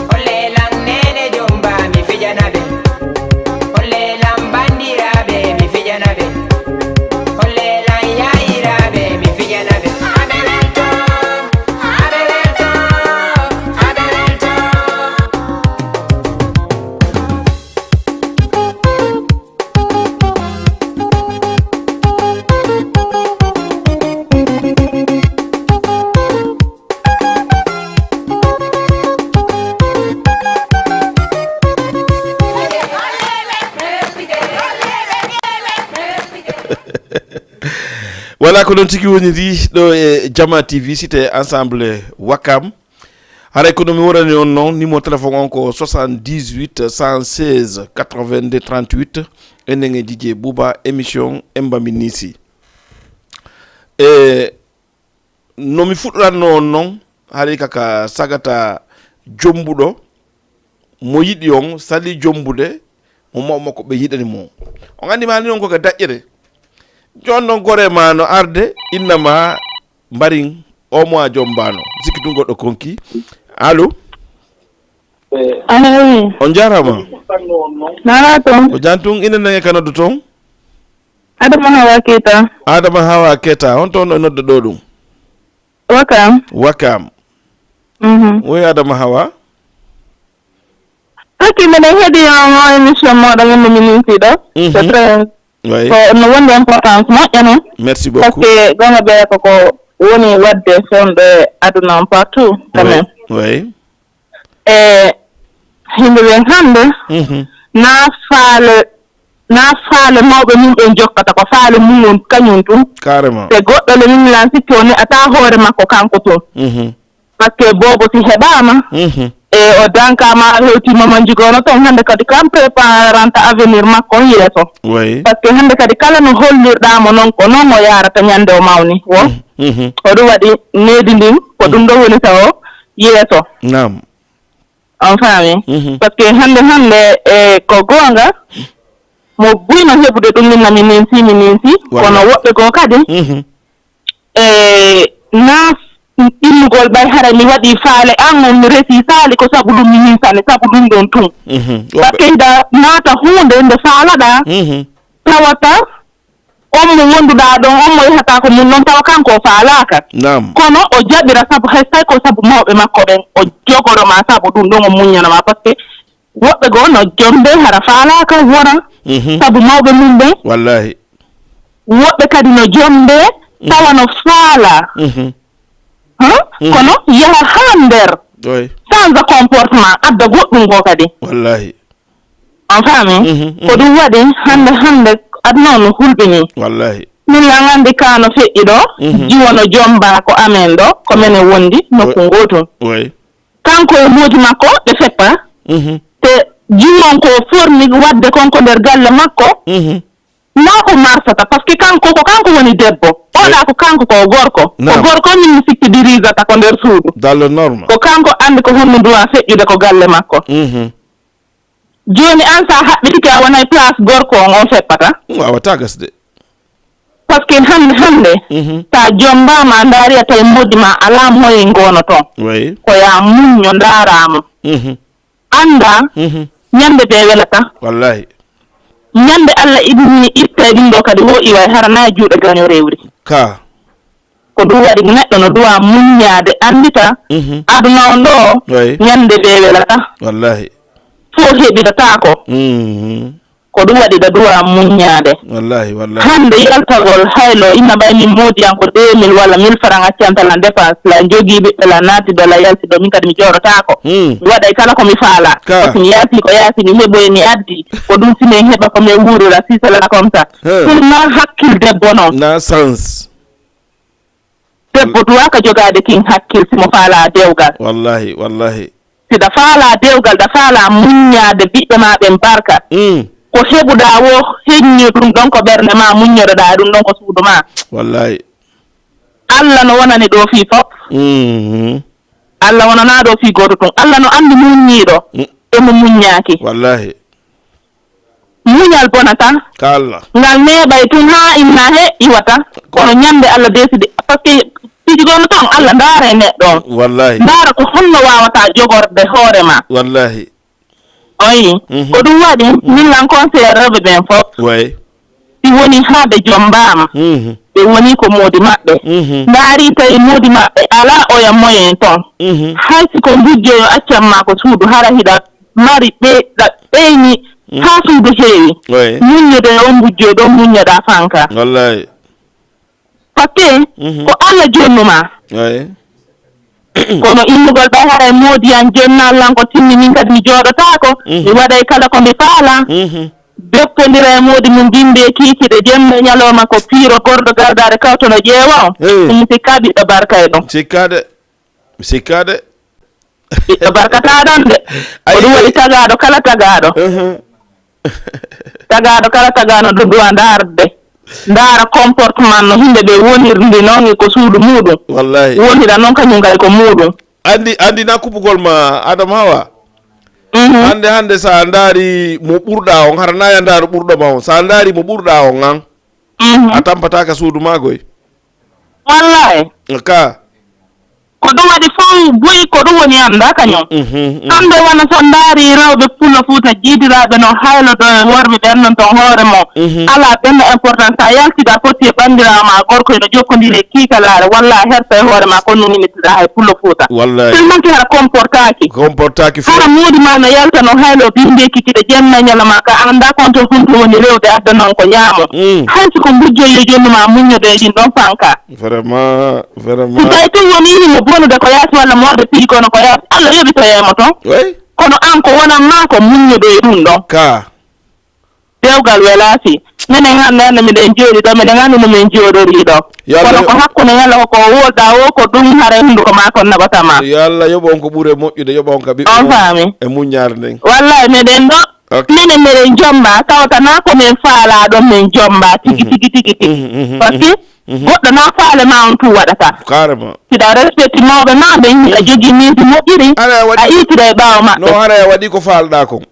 Holle lan neene jomba, mi fijana ɓe. Holle lan bandiraaɓe, mi fijana ɓe. Holle lan yaayiraaɓe, mi fijana ɓe. Aɓe welto, aɓe welto, aɓe welto. Voilà, ko noon tigi woniri ɗo e Jama T V, site Ensemble Wakam. Haray ko no mi worani on non, numéro téléphone on ko soixante-dix-huit, cent seize, quatre-vingt-deux, trente-huit. Enen e D J Bouba, émission Emba Minisi. E no mi fuɗɗoranno on non, haray kaka sagata jombuɗo, mo yiɗi on, salii jombude, mo mawɓe makko ɓe yiɗani mo. On anndi maani non ko ka daƴƴere. Jooni non, goree maa no arde, inna maa mbarin, oo mo a jombaano. Sikki tun goɗɗo konki. Allo? Allo, wi. On jaaraama. Nana ton. Ko jan tun, ina nange ka noddu ton? Adama Hawa Keita. Adama Hawa Keita, on ton no nodde ɗo ɗum? Wakam. Wakam. Mhm. Wi Adama Hawa. Taki minen heɗi on, on émission mooɗon, on no minin si ɗo. Mhm. C'est très Oui. Ko no wondi importance moƴƴa non. Merci beaucoup. Parce que gonga ɓe ko, ko woni wadde fewndo e aduna on partout quand même. Oui. E yimɓe ɓen hannde, mhm, na faale, na faale mawɓe mum ɓen jokkata, ko faale mum on kañum tun. Carrément. Te goɗɗo le min lan sikki o ne'ata hoore makko kanko tun. Mhm. Parce que boobo si heɓaama, mhm, e o dankaama, a hewtiima manjigo no ton, hannde kadi kam préparanta avenir makko on yeeso. Oui. Parce que hannde kadi kala no hollirɗaa mo non, ko non o yaarata ñande o mawni. Wo? Mhm. Ko ɗum waɗi needi ndin, ko ɗum ɗo woni tawo yeeso. Naam. On faami? Mhm. Parce que hannde, hannde, e ko goonga, mo buy no heɓude ɗum min na mi ninsi, mi ninsi, walla, kono woɓɓe goo kadi, mhm, e naa immugol ɓay haray mi waɗi faale an on, mi resi faali ko sabu ɗum mi hinsani, sabu ɗum ɗon tun. Mhm. Parce que hiɗa naata huunde nde faalaɗaa, mhm, tawata on mo wonduɗaa ɗon, on mo yahataa ko mun non, tawa kanko o faalaaka. Naam. Kono o jaɓira sabu hay so tawi ko sabu mawɓe makko ɓen, o jogoro ma sabu ɗum ɗon, o muññana ma. Parce que woɓɓe goo no jombe hara faalaaka wona, mhm, sabu mawɓe mum ɓen. Wallahi. Woɓɓe kadi no jombe, mhm, tawa no faala. Mhm. Huh? Mhm. Kono yaha haa nder. Oui. Change comportement, adda goɗɗum goo kadi. Wallahi. On faami? Mhm, mhm. Ko ɗum waɗi hannde, hannde aduna on no hulɓinii. Wallahi. Min lan anndi ka no feƴƴi ɗo, mhm, jiwo no jomba ko amen ɗo, ko menen wondi nokku, oui, gootum. Oui. Kanko e moodi makko ɓe feppa. Mhm. Te jiwon ko formi wadde kon ko nder galle makko. Mhm. Naa ko marsata, parce que kanko, ko kanko woni debbo. Oɗa ko kanko ko gorko. Ko, naam, gorko min mi sikki dirijata ko nder suudu. Dans le norme. Ko kanko anndi ko honno duwa feƴƴude ko galle makko. Mhm. Jooni an sa haɓɓitike a wonay place gorko on, on feppata? Waawataa gasde. Parce que hannde, hannde, mhm, sa jombaama a ndaari a tawi moodi ma alaa moyen goono ton. Oui. Ko ya muñño ndaaraama. Mhm. Annda, mhm, ñande ɓe welata. Wallahi. Ñande Allah ibini ittay ɗum ɗo kadi wo iway hara na e juuɗe gaño rewri. Ka. Ko ɗum waɗi neɗɗo no duwa muññaade, anndita, mhm, aduna on ɗo, oui, ñande ɓe welata. Wallahi. Fof heɓirataako. Mhm. Ko ɗum waɗi ɗa duwa muññaade. Wallahi, wallahi. Hannde yaltagol haylo, inna ɓay min moodiyan ko deux mille walla mille francs accantalan dépense, la jogii ɓiɓɓe, la naati ɗo, la yalti ɗo, min kadi mi jooɗotaako. Hmm. Mi waɗay kala ko mi faala. Ka. Parce que mi yalti ko yaasi, mi heɓoy, mi addi. Ko ɗum si min heɓa ko min wuurira, si cela comme ça. He. Ɗum na hakkil debbo non. Na sens. Debbo duwaaka jogaade kin hakkil si mo faalaa dewgal. Wallahi, wallahi. Si ɗa faalaa dewgal, ɗa faalaa muññaade ɓiɓɓe maa ɓen barka. Mm. Ko heɓuɗaa wo heññu ɗum ɗon ko ɓernde maa, muññoɗoɗaa ɗum ɗon ko suudu maa. Wallahi. Allah no wonani ɗoo fii fof. Mhm. Allah wonanaa ɗoo fii gooto tun. Allah no anndi muññiiɗo, mm, e mo muññaaki. Wallahi. Muñal bonata. Ka Allah. Ngal neeɓay tun haa inna he iwata. Kono ñande Allah desidi. Parce que piiji ɗon tan Allah ndaara e neɗɗo on. Wallahi. Ndaara ko honno waawata jogorde hoore ma. Wallahi. Oyi. Mhm. Ko ɗum waɗi, mhm, min lan conseil rewɓe ɓen fof. Way. Si woni haa ɓe jombaama. Mhm. Ɓe woni ko moodi maɓɓe. Mhm. Ndaari tawi moodi maɓɓe alaa oya moyen ton. Mhm. Hay si ko ngujjoyo accan ma ko suudu, hara hiɗa mari ɓe-, ɗa-, ɓeyni, mm, haa suudu heewi. Way. Muññude on ngujjoyo ɗon muññoɗaa fanka. Wallahi. Parce que, mhm, ko Allah jonnu ma. Way. Kono immugol ɓay haray moodi an jonnal lan ko timmi, min kadi mi jooɗotaako. Mhm. Mi waɗay kala ko mi faala. Mhm. Jokkondira e moodi mum, bimbi e kiikiiɗe, jemma e ñalooma ko piiro gordo gardaade kawto no ƴeewa on. Hey. Ɗum mi sikkaa ɓiɗɗo barka e ɗum. Sikkaade. Sikkaade. Ɓiɗɗo barkataa ɗon de. Ko ɗum waɗi tagaaɗo kala tagaaɗo. Uh-huh. Tagaaɗo kala tagaano ɗo duwa ndaarde. Ndaara comportement no himɓe ɓe wonirndi non e ko suudu muuɗum. Wallahi. Wonira non kañum kadi ko muuɗum. Andi, andi na kuɓugol ma, Adama Hawa. Mhm. Hande, hande, sa ndaari mo ɓurɗa on, hara na ya ndaaru ɓurɗo ma on. Sa ndaari mo ɓurɗa on an, Mhm. A tampataa ka suudu maa koy. Wallaahi. Ka. Ko ɗum waɗi fow buy, ko ɗum woni anndaa kañum. Mhm, mhm. Hannde wano so ndaari rewɓe Pullo Fuuta jiidiraaɓe no haylodoo e worɓe ɓen non ton hoore mum. Mhm. Alaa benn importance. So a yaltida a fotti e banndiraawo maa gorko ino jokkondiri e kiikalaare, walla a hersa e hoore maa, kono ɗum initidaa hay Pullo Fuuta. Wallaahi. Tellement que hara comportaaki. Comportaaki few. Hara moodi maa no yalta no haylo bimbeeki kiɗe jenna ñalama ka a anndaa konto funto woni rewde adda non ko ñaamo. Mm. Hay si ko mbujjoy yo jonnu maa muññodo e ɗin ɗon fanka. Vraiment, vraiment. Si tawi tun woni himo bonude ko yaasi walla moorde piiji kono ko yaasi, Allah yoɓitoyay mo ton. Oui. Kono an ko wonan maa ko muññodo e ɗum ɗon. Ka. Dewgal welaaki. Minen hannde hannde miɗen jooɗi ɗo, miɗen anndi no min jooɗorii ɗo. Yo Allah Kono ko yo- hakkunde ñalla ko ko wolɗaa woo, ko ɗum haray hunnduko maa kon naɓata maa. Yo Allah yoɓ on ko ɓuri moƴƴude, yoɓa on ka ɓiɓɓe On mon faami. e muññaare nden. Wallahi miɗen ɗo, Ok. minen miɗen jomba, tawata naa ko min faalaa ɗon min jomba, tigi, Mhm. tigi, tigi, tigi. Mhm, mhm, Parce que mhm, mhm. goɗɗo naa faale maa on tun waɗata. Carrément. Siɗa respecti mawɓe maa ɓen, a jogii miiji moƴƴiri, Hara a waɗi a iitira e ɓaawo maɓɓe. No hara a waɗi ko faalɗaa kon.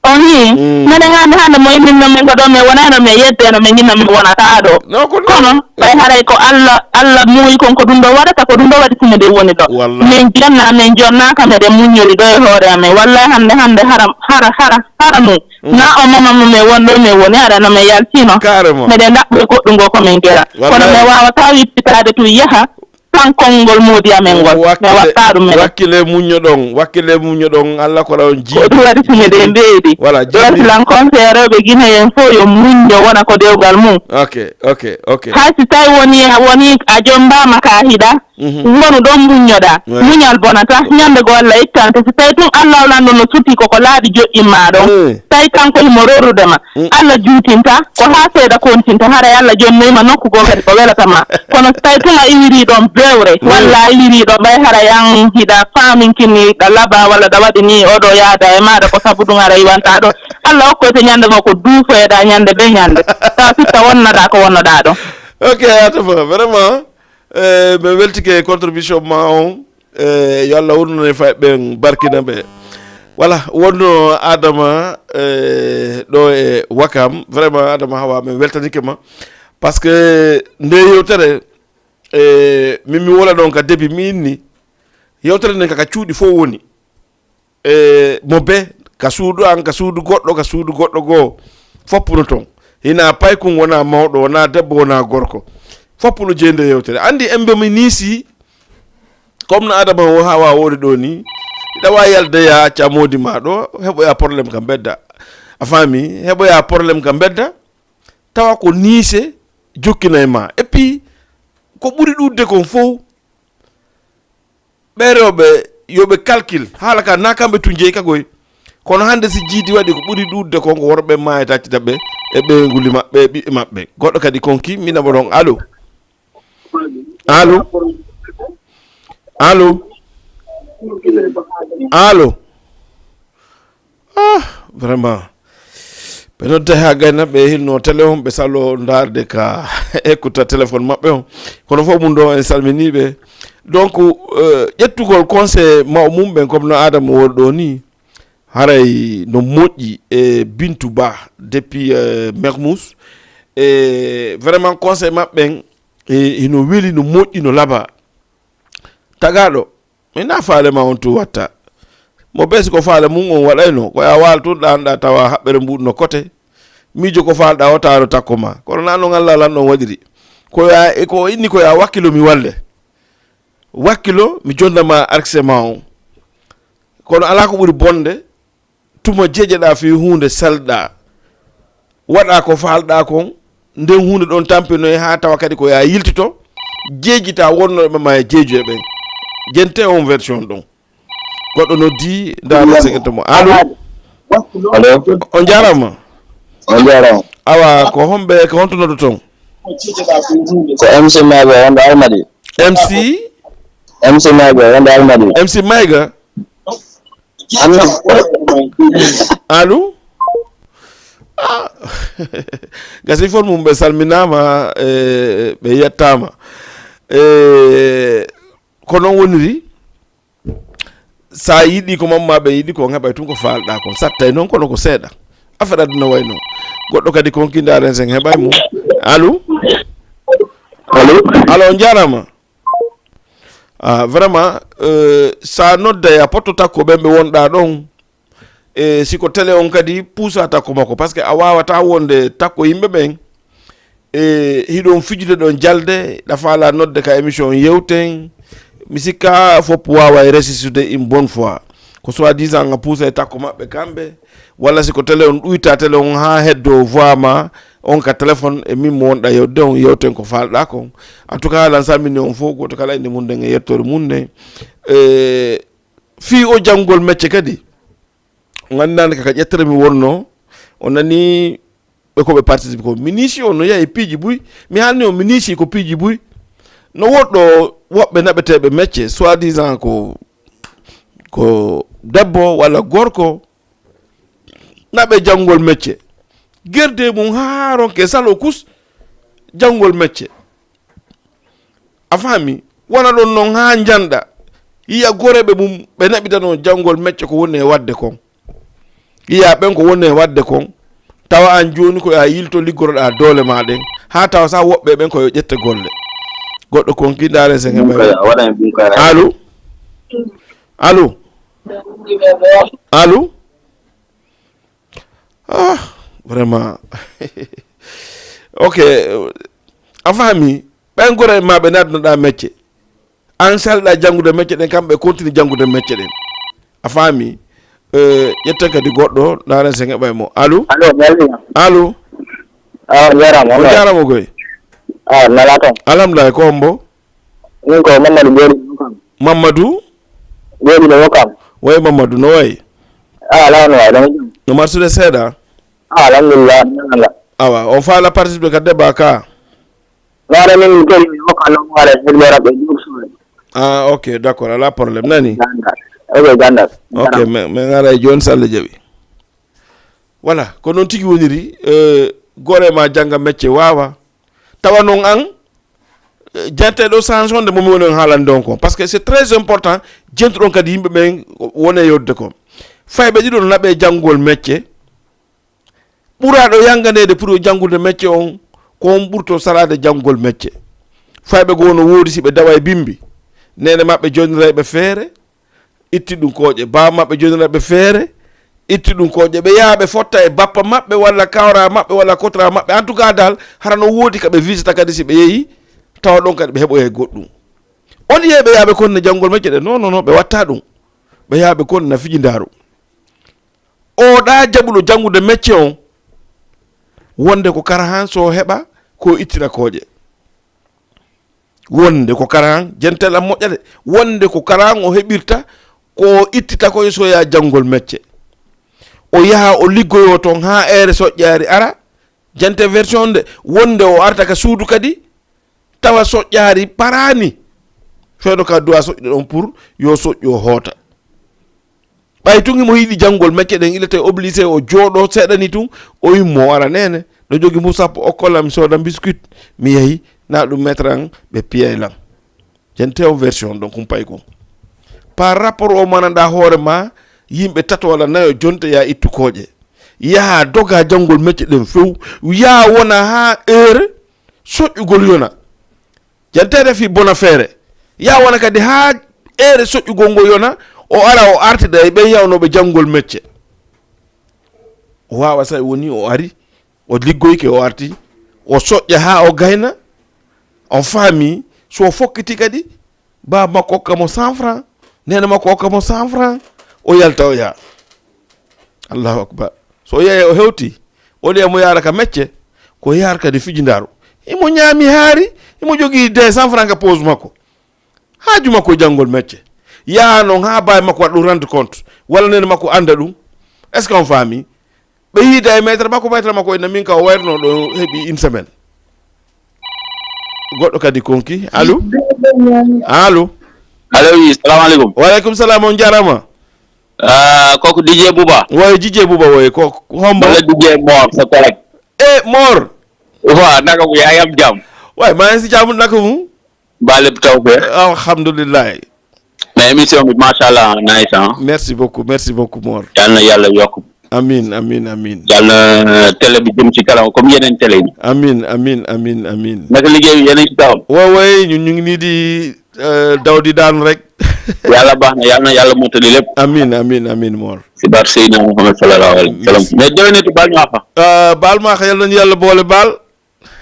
On yii, Mm. minen hannde hannde mo imminno min ko ɗo min wonayno min yeddeno min inno min wonata ɗo. No, ko non. Kono, ɓay haray ko Allah, Allah muuyi kon ko ɗum ɗo waɗata, ko ɗum ɗo waɗi si miɗen woni ɗo. Wallahi. Min jonna, min jonnaaka, miɗen muññori ɗo e hoore amen. Wallahi hannde, hannde hara, hara, hara, hara nun. Mm. Na o mama mo min wonɗo min woni, hara no min yaltino. Carrément. Miɗen ɗaɓɓo e goɗɗum ngo ko min gera. Kono Wallahi. min waawataa wippitaade tun yaha. Tan konngol moodi amen ngol, mi waɗtaa ɗum mene. Wakkile muññoɗon, wakkile muññoɗon, Alla ko on jiidi. Ko ɗum waɗi si miɗen mbeedi. Voilà, jiidi. Ɗo silan conseil rewɓe Gine en fof yo muñño wona ko dewgal mum. Ok, ok, ok. Hay si tawi woni, woni a jombaama ka hiɗa, Mhm. wonu ɗon muññoɗaa. Ouais. Muñal bonata, ñande goo Alla ittante. Si tawi tun Alla o lanɗo no suti ko ko laaɓi joƴƴin maa ɗon. Mm. Tawi kanko himo rorrude ma. Mm. Alla juutinta, ko haa seeɗa kontinta, haray Alla jonnoyi ma nokku goo kadi ko welata ma. Kono si tawi tun a iwirii ɗon bewre, Mm. walla a iwirii ɗon ɓay haray an hiɗa faaminkini ɗa laba walla ɗa waɗi nii oɗo yaada e maaɗa ko sabu ɗun haray iwantaa ɗon. Alla okkoyte ñande goo ko duufoyeɗaa ñande be ñande. Tawa sitta wonnoɗaa ko wonnoɗaa ɗon. Ok, Adama, vraiment, eh, mi weltike e contribution ma on. Eh, yo Alla wonnu en fay ɓen barkina ɓe. Voilà, wonno Adama, eh, ɗo e Wakam. Vraiment, Adama Hawa, min weltanike ma. Parce que nde yewtere, eh, min mi wola ɗon ka début, mi inni. Yewtere nden ka, ka cuuɗi fof woni. Eh, mo be, ka suudu an, ka suudu goɗɗo, ka suudu goɗɗo goo. Fof no ton. Hinaa paykun, wonaa mawɗo, wonaa debbo, wonaa gorko. Fof no jeyi nde yewtere. Anndi en mbe mi niisi, Comme no Adama o Hawa woni ɗo ni, hiɗa waawi yalde yaa acca moodi maa ɗo, heɓoyaa problème ka mbedda. A faami? Heɓoyaa problème ka mbedda, tawa ko niise jokkinay ma. Et puis, ko ɓuri ɗuuɗude kon fow, ɓee rewɓe, yo ɓe calcul, haala ka naa kamɓe tun jeyi ka koy. Kono hannde si jiidi waɗi ko ɓuri ɗuuɗude kon ko worɓe maayata cita ɓe e ɓeyngu maɓɓe, e ɓiɓɓe maɓɓe. Goɗɗo kadi kon ki, mi naɓa ɗon, allo? Allo? Allo? Allo? Ah, vraiment. Ɓe nodda haa gayna, ɓe hinno télé on, ɓe salo ndaarde ka écoute téléphone maɓɓe on. Kono fof mun ɗo en salminii ɓe. Donc, euh, ƴettugol conseil mawɓe mum ɓen, comme no Adama woni ɗo ni, haray no moƴƴi e Bintu Ba depuis, euh, Mermoz. E vraiment conseil maɓɓe ɓen, e, hino weli, no moƴƴi, no laba. Tagaaɗo, mi na faale ma on tun watta. Mo bee si ko faale mun on waɗayno, ko ya waal tun ɗaanɗa tawa haɓɓere mbuɗu no kote. Miijo ko faalɗa o taaro takko ma. Kono na non Allah lan ɗon waɗiri. Ko ya, e ko inni ko ya wakkilo mi walle. Wakkilo mi jonda ma arkse ma on. Kono alaa ko ɓuri bonde, tuma jejeɗaa fii huunde, salɗaa, waɗaa ko faalɗaa kon, nden huunde ɗon tampinoy haa tawa kadi ko yaa yiltito, jeejita wonnooɓe ma e jeejuɓe ɓen. Jente on version ɗon. Goɗɗo noddi, ndaaro segento mo. Allo? Allo? On jaaraama. On jaaraama. Awa, ko homɓe, ko honto noddoton? Ko M C Mayga, wonɗo Almadi. M C? M C Mayga, wonɗo Almadi. M C Mayga? Anno. Allo? Ah. Gasi fon mum ɓe salminaama, eh, ɓe yettaama. Eh, ko non woniri, sa yiɗi ko mamma ɓe yiɗi ko, on heɓay tun ko faalɗaa kon. Sattay non, kono ko seeɗa. Affaire aduna way non. Goɗɗo kadi kon ki ndaaren sen heɓay mo. Allo? Allo? Allo, on jaaraama. Ah, vraiment, euh, sa nodday a potto takko ɓen ɓe wonɗaa ɗon. E si ko télé on kadi puusa takko makko, parce que a waawataa wonde takko yimɓe ɓen. E hiɗon fijude ɗon jalde, ɗa faalaa nodde ka émission yewten. Mi sikka fof waawa e resisude une bonne fois. Ko soi-disant nga puusa e takko maɓɓe kamɓe, walla si ko télé on ɗuyta télé on haa heddo voix ma on ka téléphone e min mo wonɗa yewde on yewten ko faalɗaa kon. En tout cas, lan salmini on fof, gooto kala inde mum nden e yettoore mum nden. E fii o janngol mecce kadi, on anndaani ka, ka ƴettere mi wonnoo, o nani ɓe ko ɓe participe ko. Mi niisii on no yahi e piiji buy, mi haalni on mi niisii ko piiji buy. No woɗɗo woɓɓe naɓeteeɓe mecce, soi-disant ko, ko debbo walla gorko, naɓe janngol mecce. Gerdee mum haa ronke salo kus janngol mecce. A faami? Wona ɗon non haa njanɗa. Yiya goreeɓe mum, ɓe naɓitanoo janngol mecce ko woni e waɗde kon. Yiya ɓen ko woni e waɗde kon. Tawa an jooni ko a yilto liggoroɗaa doole maa ɗen. Haa tawa sa woɓɓe ɓen ko yo ƴette golle. Goɗɗo kon ki ndaare sen heɓa. Bunkaya, a waɗan bunkaya. Allo? Allo? Allo? Ah, vraiment. Ok, a faami? Ɓen goree ma ɓe naatnoɗaa mecce. An salɗaa janngude mecce ɗen, kamɓe ɓe continue janngude mecce ɗen. A faami? Eh, ƴetten kadi goɗɗo, ndaaren sen heɓay mo. Allo? Allo, mi weltima. Allo? Ah, on jaaraama, on jaaraama koy. Ah, nalaa toon. Alhamdulillah, ko hombo? Min ko Mamadou Jooɗi ɗo kam. Mamadou? Jooɗi ɗo kam. Way Mamadou, no way? Ah, alaa no way, ɗon jam. No marsude seeɗa? Ah, alhamdulillah, mi nana. Awa, on faala participer ka débat ka? Wala min kadi mi hokka non wala hirɓe raɓɓe ɗum suuɗe. Ah, ok, d'accord, alaa problème, nani? Ganda. Ok, ganda. Ok, men, men ara e jooni so Allah jaɓi. Voilà, ko noon tigi woniri, eh, gore ma jannga mecce waawa. Tawa noon an, eh, janteɗo sens on nde momi woni on haalande on kon. Parce que c'est très important, jentuɗon kadi yimɓe ɓen wone yodde kon. Fayɓe ɗiɗon naɓe janngol mecce. Ɓuraaɗo yannganeede pour yo janngude mecce on, ko on ɓurto salaade janngol mecce. Fayɓe goo no woodi si ɓe dawa e bimbi. Neene maɓɓe jonnirayɓe feere, itti ɗum kooƴe. Baaba maɓɓe jonnirayɓe feere, itti ɗum kooƴe. Ɓe yaha ɓe fotta e bappa maɓɓe walla kawra maɓɓe walla kotra maɓɓe. En tout cas dal, hara no woodi ka ɓe visita kadi si ɓe yehi, tawa ɗon kadi ɓe heɓoyay goɗɗum. Au lieu ɓe yaha ɓe konna janngol mecce ɗe, non, non, non, ɓe watta ɗum. Ɓe yaha ɓe konna fijindaaru. Oɗa jaɓuɗo janngude mecce on, wonde ko karahan so heɓa ko ittina kooƴe. Wonde ko karahan, jentel am moƴƴa de, wonde ko karahan o heɓirta ko ittita ko e soya janngol mecce. O yaha o liggoyo ton haa eere soƴƴaari ara, jante version nde, wonde o arta ka suudu kadi, tawa soƴƴaari paraani. Fewndo ka duwa soƴƴude ɗon pour yo soƴƴu o hoota. Ɓay tun himo yiɗi janngol mecce ɗen, il était obligé o jooɗo seeɗa ni tun, o immo o ara neene. Ɗo jogi mbuuɗu sappo, okkolam mi sooda biscuit, mi yahi, na ɗum maître an, ɓe piyay lan. Jante on version ɗon kumpay kon. Par rapport o mananɗa hoore ma, yimɓe tato walla nayo jonte ya ittu kooƴe. Yaha doga janngol mecce ɗen few, yaha wona haa heure soƴƴugol yona. Janteede fii bona feere. Yaa wona kadi haa eere soƴƴugol ngol yona, o ara o artida e ɓen yawnooɓe janngol mecce. O waawa sa woni o ari, o liggoyke o arti, o soƴƴa haa o gayna, on faami, so o fokkiti kadi, baaba makko okka mo cent francs, neene makko okka mo cent francs, o yalta o yaha. Allahu akbar. So o yehi o hewti, o liya mo yaara ka mecce, ko yaar kadi fijindaaru. Himo ñaami haari, himo jogii deux cents francs ka poos makko. Haaju makko e janngol mecce. Yaha non haa baay makko waɗa ɗum rendre compte, walla neene makko annda ɗum. Est-ce que on faami? Ɓe yiida e maître makko, maître makko inna min ka o wayruno ɗo heɓi une semaine. Goɗɗo kadi konki. Allo? Allo? Allo, wi, salamu aleykum. Wa aleykum salam, on jaaraama. Ah, koko D J Bouba. Woy, D J Bouba, woy, ko hombo? Wala D J Mor, sa collègue. Eh, Mor. Wa, naka mu, yaa yam jam? Way, maa ngi si jàmm, naka mu? Ba lépp taw fe. Alhamdulillah. Mais émission bi, machallah, nice, hein? Merci beaucoup, merci beaucoup, Mor. Yal na Yàlla yokk. Amin, amin, amin. Yal na télé bi jëm ci kanam comme yeneen télé yi. Amin, amin, amin, amin. Naka liggéey bi, yéen a ngi ci kawam? Waaw, waay, ñun ñu ngi nii di, euh, daw di daanu rek. Yàlla baax na, yal na Yàlla mottali lépp. Amin, amin, amin, Mor. Si baat Seydina Muhammad sallallahu alayhi wa sallam. Merci. Mais déwénati baal ñu àq. Euh, baal ma àq, yal nañu Yàlla boole baal.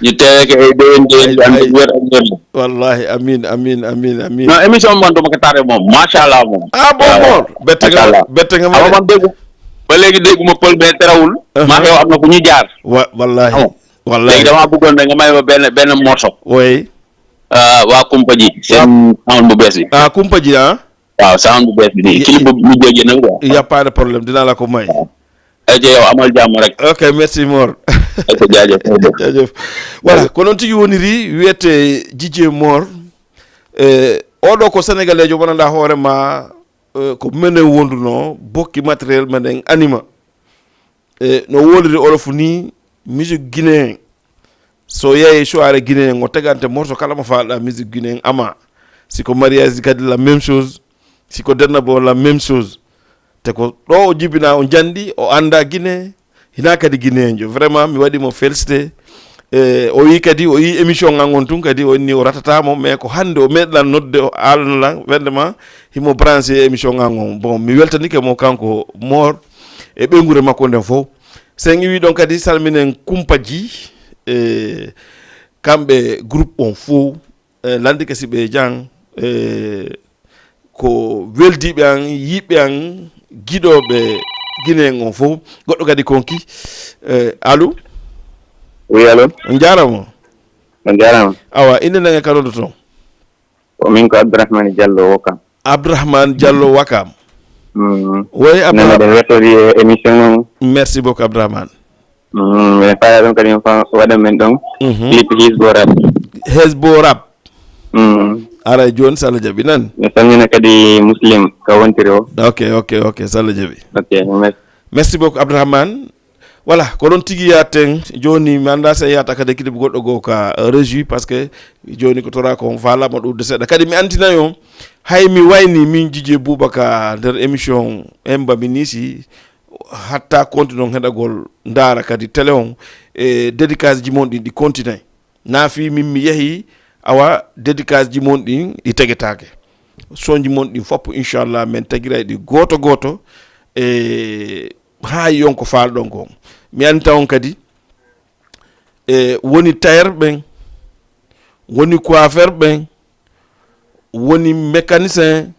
Ñu teewee ko ay déwén, déwén, ay, di ànd ak ay. Wér ak wér. Wallaahi, amin, amin, amin, amin. Non, émission bi man duma ko tardé moom, macha Allah moom. Ah, bon, waaw, Mor? Bette nga ma, macha Allah. Bette nga ma de. Awa man déggu, ba léegi dégguma pël, mais terewul. Uh-huh. Maa ngi yow am na fu ñu jaar. Wa-, wallaahi. Xam nga? Wallaahi. Léegi damaa bëggoon rek nga may ma benn, benn morceau. Oui. Ah, waa Kumpa ji, seen sound bu bees bi. Ah, Kumpa ji, ah? Waaw, sound bu bees bi nii. Y-, clip bu mujjee génn quoi. Y a pas de problème, dinaa la ko may. Waaw. Ay, yow amal jàmm rek. Ok, merci, Mor. Ok, jaajëf. Jaajëf. Voilà, ko noon tigi woniri, wiyete Djidjé Mor. Eh, oɗo ko Sénégaleejo wonanɗaa hoore ma, eh, ko menen wondunoo, bokki matériel menen anima. Eh, no woliri Wolof ni, musique guinéen. So yehi soirée guinéen, o tegante morceau kala mo faalɗaa musique guinéen ama. Si ko mariage kadi la même chose, si ko dennabo la même chose. Te ko ɗo o jibinaa, o njandi, o anndaa Guinée, hinaa kadi guinéenjo. Vraiment, mi waɗi mo félicité. Eh, o yi kadi, o yi émission ngan on tun kadi, o inni o ratata mo, mais ko hannde o meɗɗan nodde, o haalana lan, wende ma, himo branché émission ngan on. Bon, mi weltanike mo kanko Mor e ɓeynguure makko nden fof. Sen iwi ɗon kadi, salminen Kumpaji, e kamɓe groupe on fof, e landike si ɓe jan, e ko weldiiɓe an, yiɓɓe an, giɗooɓe Guinée en on fof. Goɗɗo kadi konki. Eh, allo? Oui, allo? On jaaraama. On jaaraama. Awa, innde nden e ka noddoton? Ko min ko Abdourahmane Diallo Wakam. Abdourahmane Diallo Wakam. Mm. Oui, Abdourahmane. Nana ɗen weltori e émission on. Merci beaucoup, Abdourahmane. Mm, miɗen faala ɗon kadi, mi fa-, waɗan men ɗon. Mhm. Clip Hezbo Rap. Hezbo Rap. Mm. Aray jooni, so Allah jaɓi nan. Mi salmina kadi Muslim ka wontiri o. Ok, ok, ok, so Allah jaɓi. Ok, merci. Merci beaucoup, Abdourahmane. Voilà, ko ɗon tigi yahaten. Jooni, mi anndaa si en yahata kadi clip goɗɗo goo ka, euh, régie, parce que jooni ko toraa ko on faalaama ɗuuɗude seeɗa. Kadi mi anndinay on, hay mi wayni min Djidjé Bouba ka nder émission Emba mi Nisi, hatta konti non heɗagol ndaara kadi télé on, e dédicace ji mon ɗin ɗi kontinay. Naa fii min mi yehi, awa, dédicace ji mon ɗin ɗi tegetaake. Son ji mon ɗin fof, inchallah, men tegiray ɗi gooto gooto, e haa yon ko faalɗon kon. Mi anndita on kadi, e woni tailleur ɓen, woni coiffeur ɓen, woni mécanicien,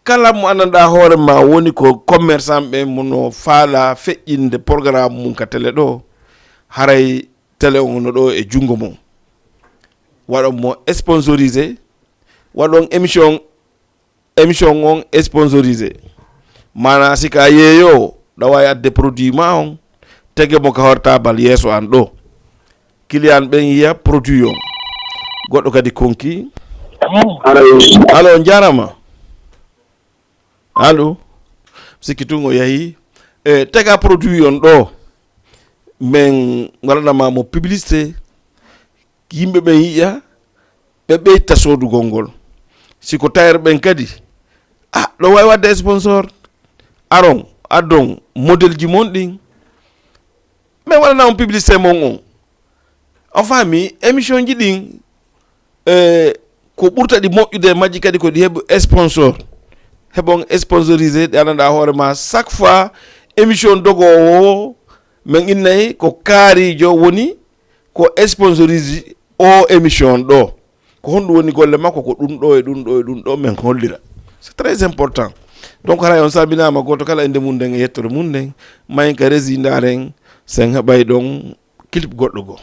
kala mo anndanɗaa hoore ma woni ko commerçant ɓen mo no faalaa feƴƴinde programme mum ka télé ɗoo, haray télé on no ɗoo e junngo mum. Waɗon mo sponsorisé, waɗon émission, émission on sponsorisé. Maanaa si ka yeeyoowo, ɗa waawi adde produit ma on, tege mo ka hortabal yeeso an ɗoo. Client ɓen yiya produit on. Goɗɗo kadi konki. Allo. Allo, on jaaraama. Allo. Sikki tun o yahi. E, tega produit on ɗoo. Men waɗana ma mo publicité. Yimɓe ɓen yiya, ɓe ɓeyta soodugol ngol. Si ko tailleur ɓen kadi, ah, ɗo waawi waɗde sponsor. Aron, addon modèle ji mon ɗin. Men waɗana on publicité mon on. On faami, émission ji ɗin, eh, ko ɓurta ɗi moƴƴude e majji kadi ko ɗi heɓu sponsor. Heɓon sponsorisé, ɗi anndanɗaa hoore ma, chaque fois émission dogoowo o, men innay ko kaarijo woni ko sponsorisé o émission ɗoo. Ko honɗum woni golle makko? Ko ɗum ɗoo e ɗum ɗoo e ɗum ɗoo men hollira. C'est très important. Donc, haray on salminaama gooto kala e nde mum nden e yettere mum nden. Mayen ka régie ndaaren, sen heɓay ɗon clip goɗɗo goo.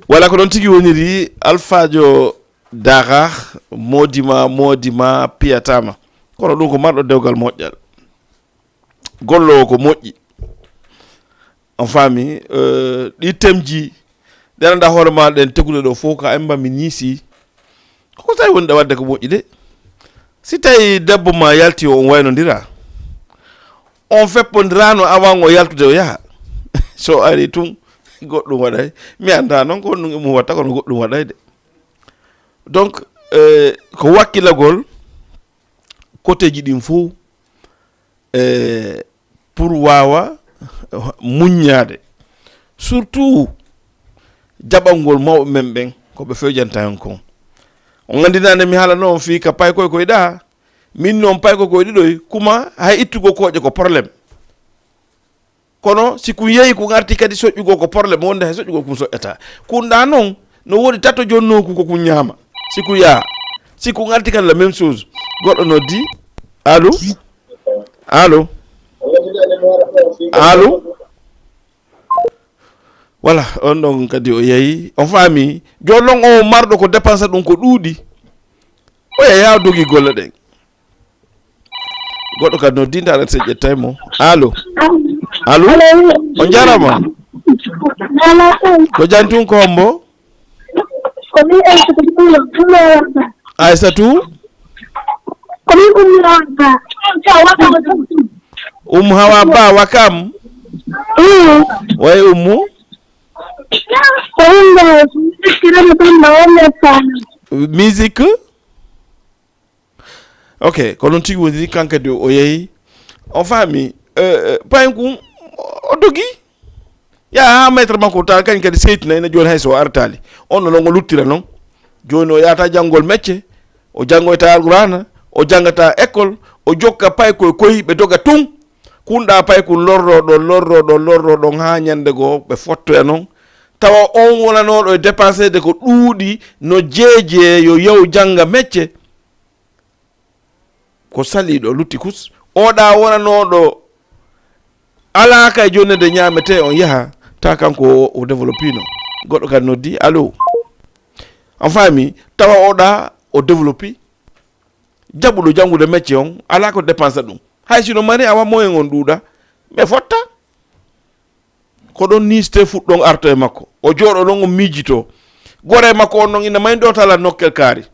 Wala ko ɗon tigi woniri, Alfaajo Daaxaax, moodi ma, moodi ma, piyataama. Kono ɗum ko marɗo dewgal moƴƴal. Golloowo ko moƴƴi. On faami, eh, ɗi temji, ɗi anndanɗaa hoore ma ɗen teguɗe ɗoo fof ka emba mi niisi. Ko tawi woni ɗa waɗde ko moƴƴi de. Si tawi debbo ma yalti o, on waynondira. On feppondiraano avant o yaltude o yaha. So ari tun, goɗɗum waɗay. Mi anndaa noon ko honɗum e mum watta, kono goɗɗum waɗay de. Donc, eh, ko wakkilagol koteeji ɗin fof, eh, pour waawa muññaade, surtout jaɓangol mawɓe men ɓen, ko ɓe fewjanta en kon. On anndi nane mi haalano on fii ka paykoy koy ɗaa, min non paykoy koy ɗiɗoy, kuma hay ittugol kooƴe ko problème. Kono si kun yehi kun arti kadi soƴƴugol ko problème, wonde hay soƴƴugol kun soƴƴataa. Kun ɗaa non, no woodi tato jonnoo kun ko kun ñaama. Si kun yaa, si kun arti kadi la même chose. Goɗɗo noddi. Allo? Allo? Allo? Voilà, on ɗon kadi o yehi. On faami? Jooni non o marɗo ko dépense ɗum ko ɗuuɗi. O yehi haa dogi golle ɗen. Goɗɗo kadi noddi, ndaara si ƴettay mo. Allo? Allo? Allo, wi- On jaaraama. Allo, wi- Ko jantun ko hombo? Ko min Aysatu Ummu Hawa Ba. Aysatu? Ko min Ummu Hawa Ba. Ummu Hawa Ba, Wakam? Mm. Way Ummu? Ko min Aysatu Ummu Hawa Ba. Musique? Ok, ko non tigi woni, kan kadi o yehi. On faami, eh, eh, payen kun, o dogi. Yaa haa maître makko taal, kañ kadi seytina, ina jooni hay so o artaali. On no longo luttira non. Jooni o yaata janngol mecce, o janngoyta Alqur'aana, o janngata école, o jokka pay koy koy ɓe doga tun. Kunɗaa pay kun lorroo ɗon, lorroo ɗon, lorroo ɗon haa ñannde goo ɓe fottoya non. Tawa on wonanooɗo e dépenseede ko ɗuuɗi no jeejee yo yahu jannga mecce. Ko saliiɗo lutti kus. Oɗa wonanooɗo alaa kay jonnede ñaametee on yaha, ta kanko o, o développino. Goɗɗo kadi noddi, allo? On faami? Tawa oɗa o développi. Jaɓuɗo janngude mecce on, alaa ko dépense ɗum. Hay sino mari awa moyen on ɗuuɗa, mais fotta. Ko ɗon niiste fuɗɗon arto e makko. O jooɗo ɗon, o miijitoo. Goree makko on non ina mayi ɗo tala nokkel kaari.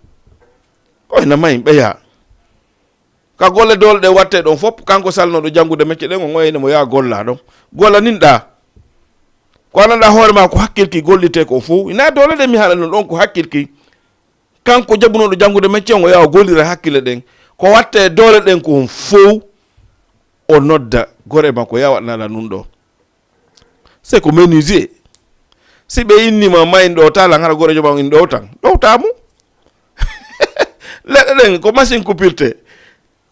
O ina mayi ɓeya. Ka golle doole ɗe watte ɗon fof, kanko salnoɗo janngude mecce ɗen, on oyayno mo yaa golla ɗon. Golla nin ɗa. Ko ananɗa hoore ma ko hakkilki gollite ko fof. Ina doole ɗe mi haala non ɗon ko hakkilki. Kanko jaɓunoɗo janngude mecce on, o yaa o gollira hakkille ɗen. Ko watte doole ɗen ko fof, o nodda gore makko, yaa waɗanala nun ɗo. C'est ko menuisier. Si ɓe inni ma mayin ɗo talan, hara gore joma in ɗo tan. Ɗowta mo. Leɗɗe ɗen ko machine coupirte.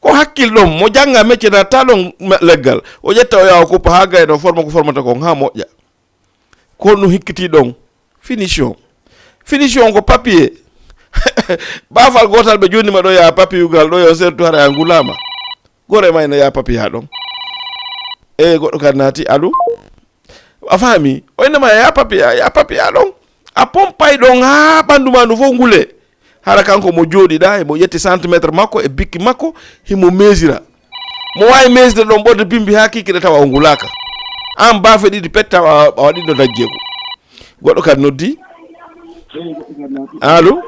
Ko hakkil ɗon, mo jannga mecce na ta ɗon ma-, leggal. O ƴetta o yaa o kuppa haa gayno forma ko formata kon haa moƴƴa. Ko honɗum hikkiti ɗon? Finition. Finition ko papier. Baafal gootal ɓe jonni ma ɗo yaa papier ugal ɗo yo sertu hara yaa ngulaama. Gore ma ina yaa papier haa ɗon. E goɗɗo kan naati, allo? A faami? O inna ma yaa papier, yaa papier haa ɗon. A pompay ɗon haa ɓandu ma ndu fof ngule. Hara kanko mo jooɗiɗa, himo ƴetti centimètre makko e bikki makko, himo mesira. Mo waawi mesirde ɗon ɓorde bimbi haa kikiɗe tawa o ngulaaka. An baafe ɗiɗi pet tawa a waɗi ɗo dajjeego. Goɗɗo kadi noddi. Allo?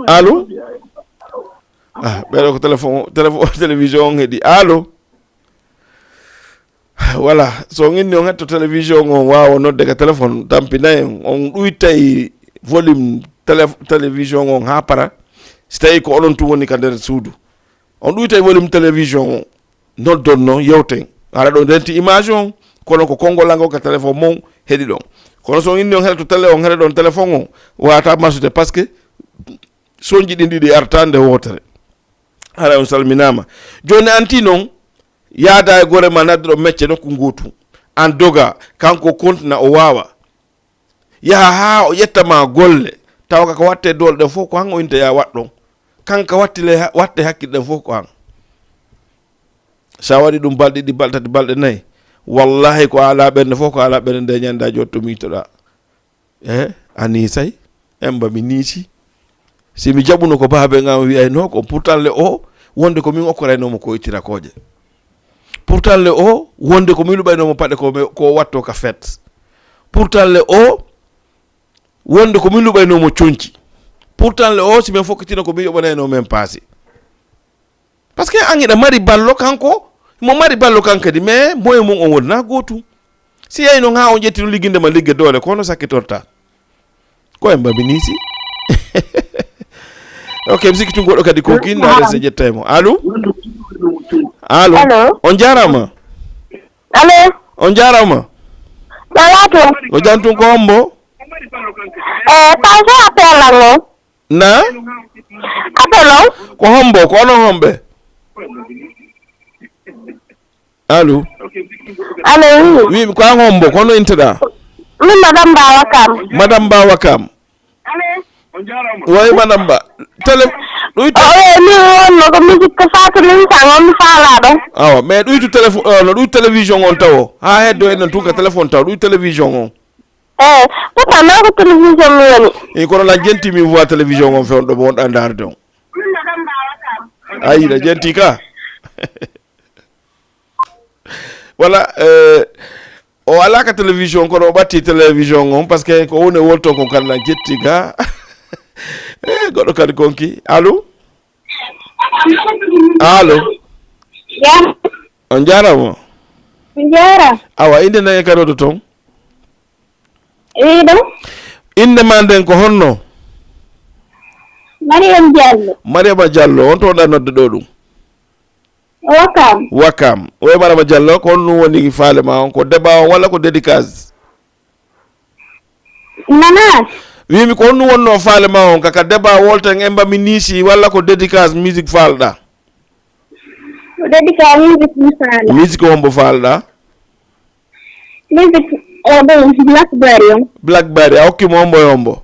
Allo? Ah, ɓeɗo ko téléphone, téléphone, télévision on heɗi. Allo? Voilà, so on inni on hetto télévision on, waawa nodde ka téléphone, tampinay on, on ɗuytay volume télé-, télévision on haa para. Si tawi ko onon tun woni ka nder suudu, on ɗuytay volume télévision on, noddon non, yewten. Hara ɗon renti image on, kono ko konngol an ngol ka téléphone mon heɗi ɗon. Kono so on inni on heɗa to télé, on heɗa ɗon téléphone on, waata masude, parce que sonji ɗin ɗiɗi arta nde wootere. Haray on salminaama. Jooni anti non, yaada e gore ma nadduɗo mecce nokku ngootu. An doga, kanko kontina o waawa. Yaha haa o ƴetta ma golle. Tawa ka ko watte doole ɗen fof ko han o inta yaa waɗ ɗon. Kanka wattile ha-, watte hakkille ɗen fof ko han. Sa waɗi ɗum balɗe ɗiɗi, balɗe tati, balɗe nayi. Wallahi ko ala ɓernde fof, ko ala ɓernde nde ñanda jotto miitoɗa. Eh, a niisay? Emba mi niisi. Si mi jaɓuno ko baaben am wi'ayno ko, pourtant le o, wonde ko min okkoraynoo mo ko ittira kooƴe. Pourtant le o, wonde ko min luɓaynoo mo paɗe ko me, ko watto ka fête. Pourtant le o, wonde ko min luɓaynoo mo conci. Pourtant le o, si men fokkitino ko min yoɓanaynoo men paasi. Parce que an hiɗa mari ballo kanko, mo mari ballo kan kadi, mais moyen mun on wonaa gootu. Si yahi non haa on ƴetti ɗum ligginde ma ligge doole, ko hono sakkitorta? Ko en mbabinii si. Ok, mi sikki tun goɗɗo kadi ko ginnaade se ƴettay mo. Allo? Allo? Allo? On jaaraama. Allo. On jaaraama. Salaatu. Ko jam tun, ko hombo? Eh, Tanko appel lan o. Na? Appel on. Ko hombo? Ko onon homɓe? Allo? Allo, oui. Wi, ko an hombo? Ko hono inteɗaa? Min Madame Ba Wakam. Madame Ba Wakam. Woy, Madame Ba. Télé-, ɗuy té- Oh, eh, min wonno ko musique ko faati min tan, on mi faalaa ɗon. Awa, mais ɗuytu téléfo-, euh, no ɗuytu télévision on tawo. Haa heddo en non tun ka téléphone tawo, ɗuytu télévision on. Eh, pourtant non ko télévision mi woni. Eh, kono lan jenti mi voix télévision on fewndo mo wonɗa ndaarde on. Ayi, la jenti ka. Wala, eh, o alaa ka télévision, kono o ɓatti télévision on, parce que ko woni wolto kon kan lan jetti ga. Eh, goɗɗo kadi konki. Allo? Allo? Jam. On jaaraama. On jaaraama. Awa, innde nden e kadi oɗo ton? Wiɗo? Innde ma nden ko honno? Mariam Diallo. Mariama Diallo, on to ɗa nodde ɗo ɗum? Wakam. Wakam. Oye Mariama Diallo, ko honɗum woni faale ma on? Ko débat on walla ko dédicace? Nana. Wimi ko honɗum wonno faale ma on? Kaka débat wolten en mba mi niisi walla ko dédicace musique faalɗa? Ko dédicace musique mi faala. Musique hombo faalɗa? Musique, eh, ɗum, Blackberry on. Blackberry, a hokki mo hombo e hombo?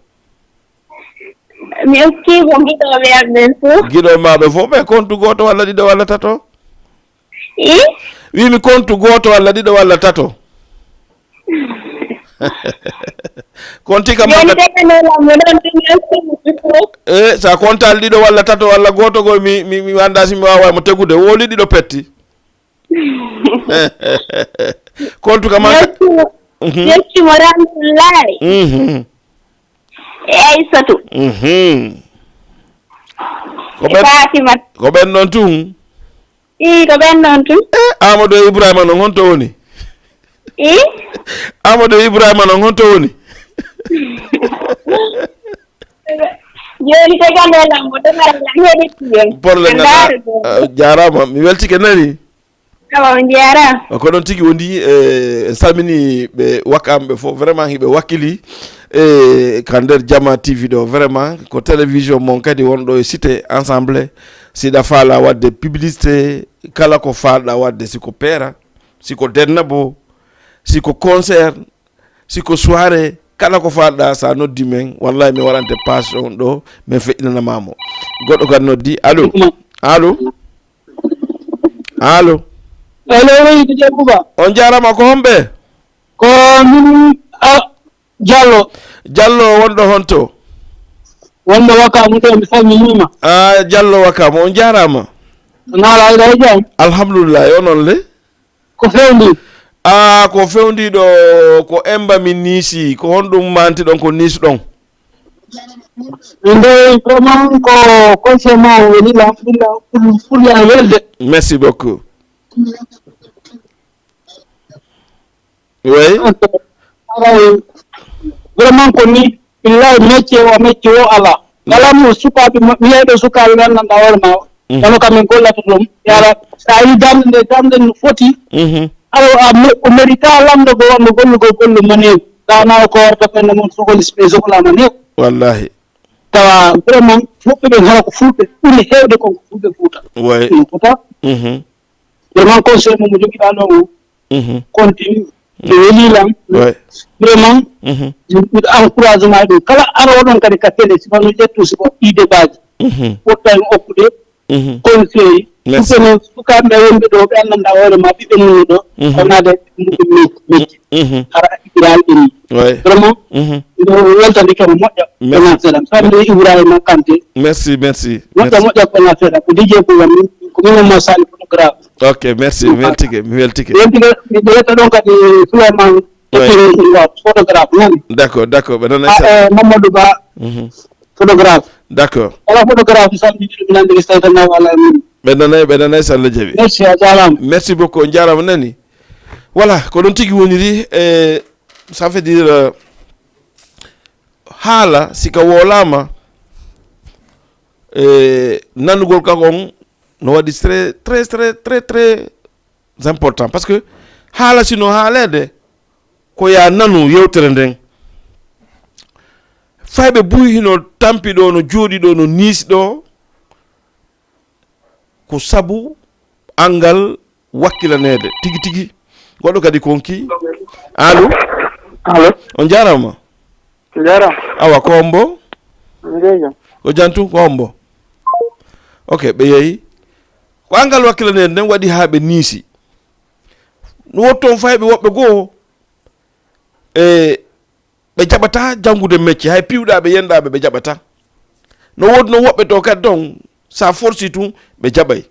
Mi hokki mo giɗo ɓe am ɓen fof. Giɗo ma ɓe fof, ɓe kontu gooto walla ɗiɗo walla tato? I? Wimi kontu gooto walla ɗiɗo walla tato? Konti kam Joni makka. Teganooɗo mo ɗon, ɗum mi hokki mo ɗum fof. Eh, sa kontaali ɗiɗo walla tato walla gooto goo, mi, mi, mi anndaa si mi waawa mo tegude. Woli ɗiɗo petti. Kontu ka manka. Yeccimo, mhm, yeccimo Ramatullahi. Mhm. E Aysatu. Mhm. Ko e ɓen, Fatimata. Ko ɓen ɗon tun? Ii, ko ɓen ɗon tun. Eh, Amadou e Ibrahima non honto woni? Ii? Amadou e Ibrahima non honto woni? Jooni teganɗo lambo, ɗo mara lan heɗitti en. Problème nana, eh, jaaraama, mi weltike nani. Awa, on jaaraama. Ko ɗon tigi woni, eh, en salmini ɓe Wakam ɓe fof, vraiment hiɓe wakkili, eh, ka nder Jama T V ɗo, vraiment ko télévision mon kadi wonɗo e cité ensemble. Si ɗa faala waɗde publicité, kala ko faalɗa waɗde, si ko peera, si ko denna bo, si ko concert, si ko soirée, kala ko faalɗa, sa noddi men, wallahi mi waɗante page on ɗo, min feƴƴinana ma mo. Goɗɗo kan noddi. Allo? Allo? Allo? Allo, oui, D J Bouba. On jaaraama, ko homɓe? Ko min, a, Diallo. Diallo, wonɗo honto? Wonɗo Wakam ɗo, mi salminiima. Ah, Diallo Wakam, on jaaraama. Naala, aɗa e jam? Alhamdulillah, yo non le? Ko fewndi? Ah, ko fewndi ɗo, ko emba min niisi, ko honɗum manti ɗon, ko niis ɗon? Min de, vraiment, ko conseil ma o weli la, fulla, fulla, fulla welde. Merci beaucoup. Oui. Aray, vraiment ko ni, billahi, mecce o, mecce o ala. Kala mo sukaaɓe ma-, wiyayɓe sukaaɓe ɓe anndanɗaa hoore ma, mhm, kono kam en gollata ɗum. Yara, so a yi darnde nde, darnde no foti. Mhm. Awa, a me-, ko mérita lamɗo ko wonno gollugol golle mo neew. Dana ko warta ko no mon sokoli spe sokola mo neew. Wallahi. Tawa vraiment, woɓɓe ɓen hara ko fulɓe, ɓuri heewde kon ko fulɓe Fuuta. Ouais. Ɗum fota. Mhm. Vraiment, conseil mo mo jogiɗaa ɗo o, mhm, continue. Mhm. Mi welii lan. Ouais. Vraiment, mhm, mi, miɗo encouragement e ɗum. Kala arooɗon kadi ka télé, si wano ƴettu, si ko ɗii débaaji. Mhm. Wotta en okkude, mhm, conseil. Merci. Pour que no sukaaɓe ɓe wonɓe ɗo, ɓe anndanɗaa hoore ma, ɓiɓɓe mun ɗo, mhm, ko naade ɓe mecce. Mhm. Hara a ɗiɗiraali ɓe ni. Ouais. Vraiment, mhm, miɗo weltande kemo moƴƴa. Merci. Ko na seeɗa. Sabi Ibrahima Kanté. Merci, merci, moƴƴa, merci. Moƴƴa ko na seeɗa. Ko D J ko woni, ko min mo sali photographe. Ok, merci. Mi weltike, mi weltike. Mi weltike, mi welta ɗon kadi Souleymane. Oui. Eccen ɗum ɗo, photographe nani. D'accord, d'accord. Ɓe nana. Ah, eh, Mamadou Ba, mhm, photographe. D'accord. Kala photographe mi salmini ɗum, mi nandi Seytan Nawa Alaa Min. Ɓe nanay, ɓe nanay, so Allah jaɓi. Merci, a jaaraama. Merci beaucoup, on jaaraama nani. Voilà, ko ɗon tigi woniri, eh, ça veut dire, euh, haala, si ka wowlaama, eh, nanugol ka kon no waɗi très, très, très, très, très important. Parce que Haala sino haaleede, ko yaa nanu yewtere nden. Fayɓe buy hino tampi ɗoo, no jooɗi ɗoo, no niisi ɗoo, ko sabu anngal wakkilaneede tigi tigi. Goɗɗo kadi konki. Allo? Allo? On jaaraama. Jaaraama. Awa, ko hombo? Ngeejo. Ko jantu, ko hombo? Ok, ɓe yehi. Ko anngal wakkilaneede nden waɗi haa ɓe niisi. No wotton fayɓe woɓɓe goo, e ɓe jaɓataa janngude mecce, hay piwɗaaɓe, yenɗaaɓe, ɓe jaɓataa. No woodi no woɓɓe to kadi ton, sa forsi tun, ɓe jaɓay.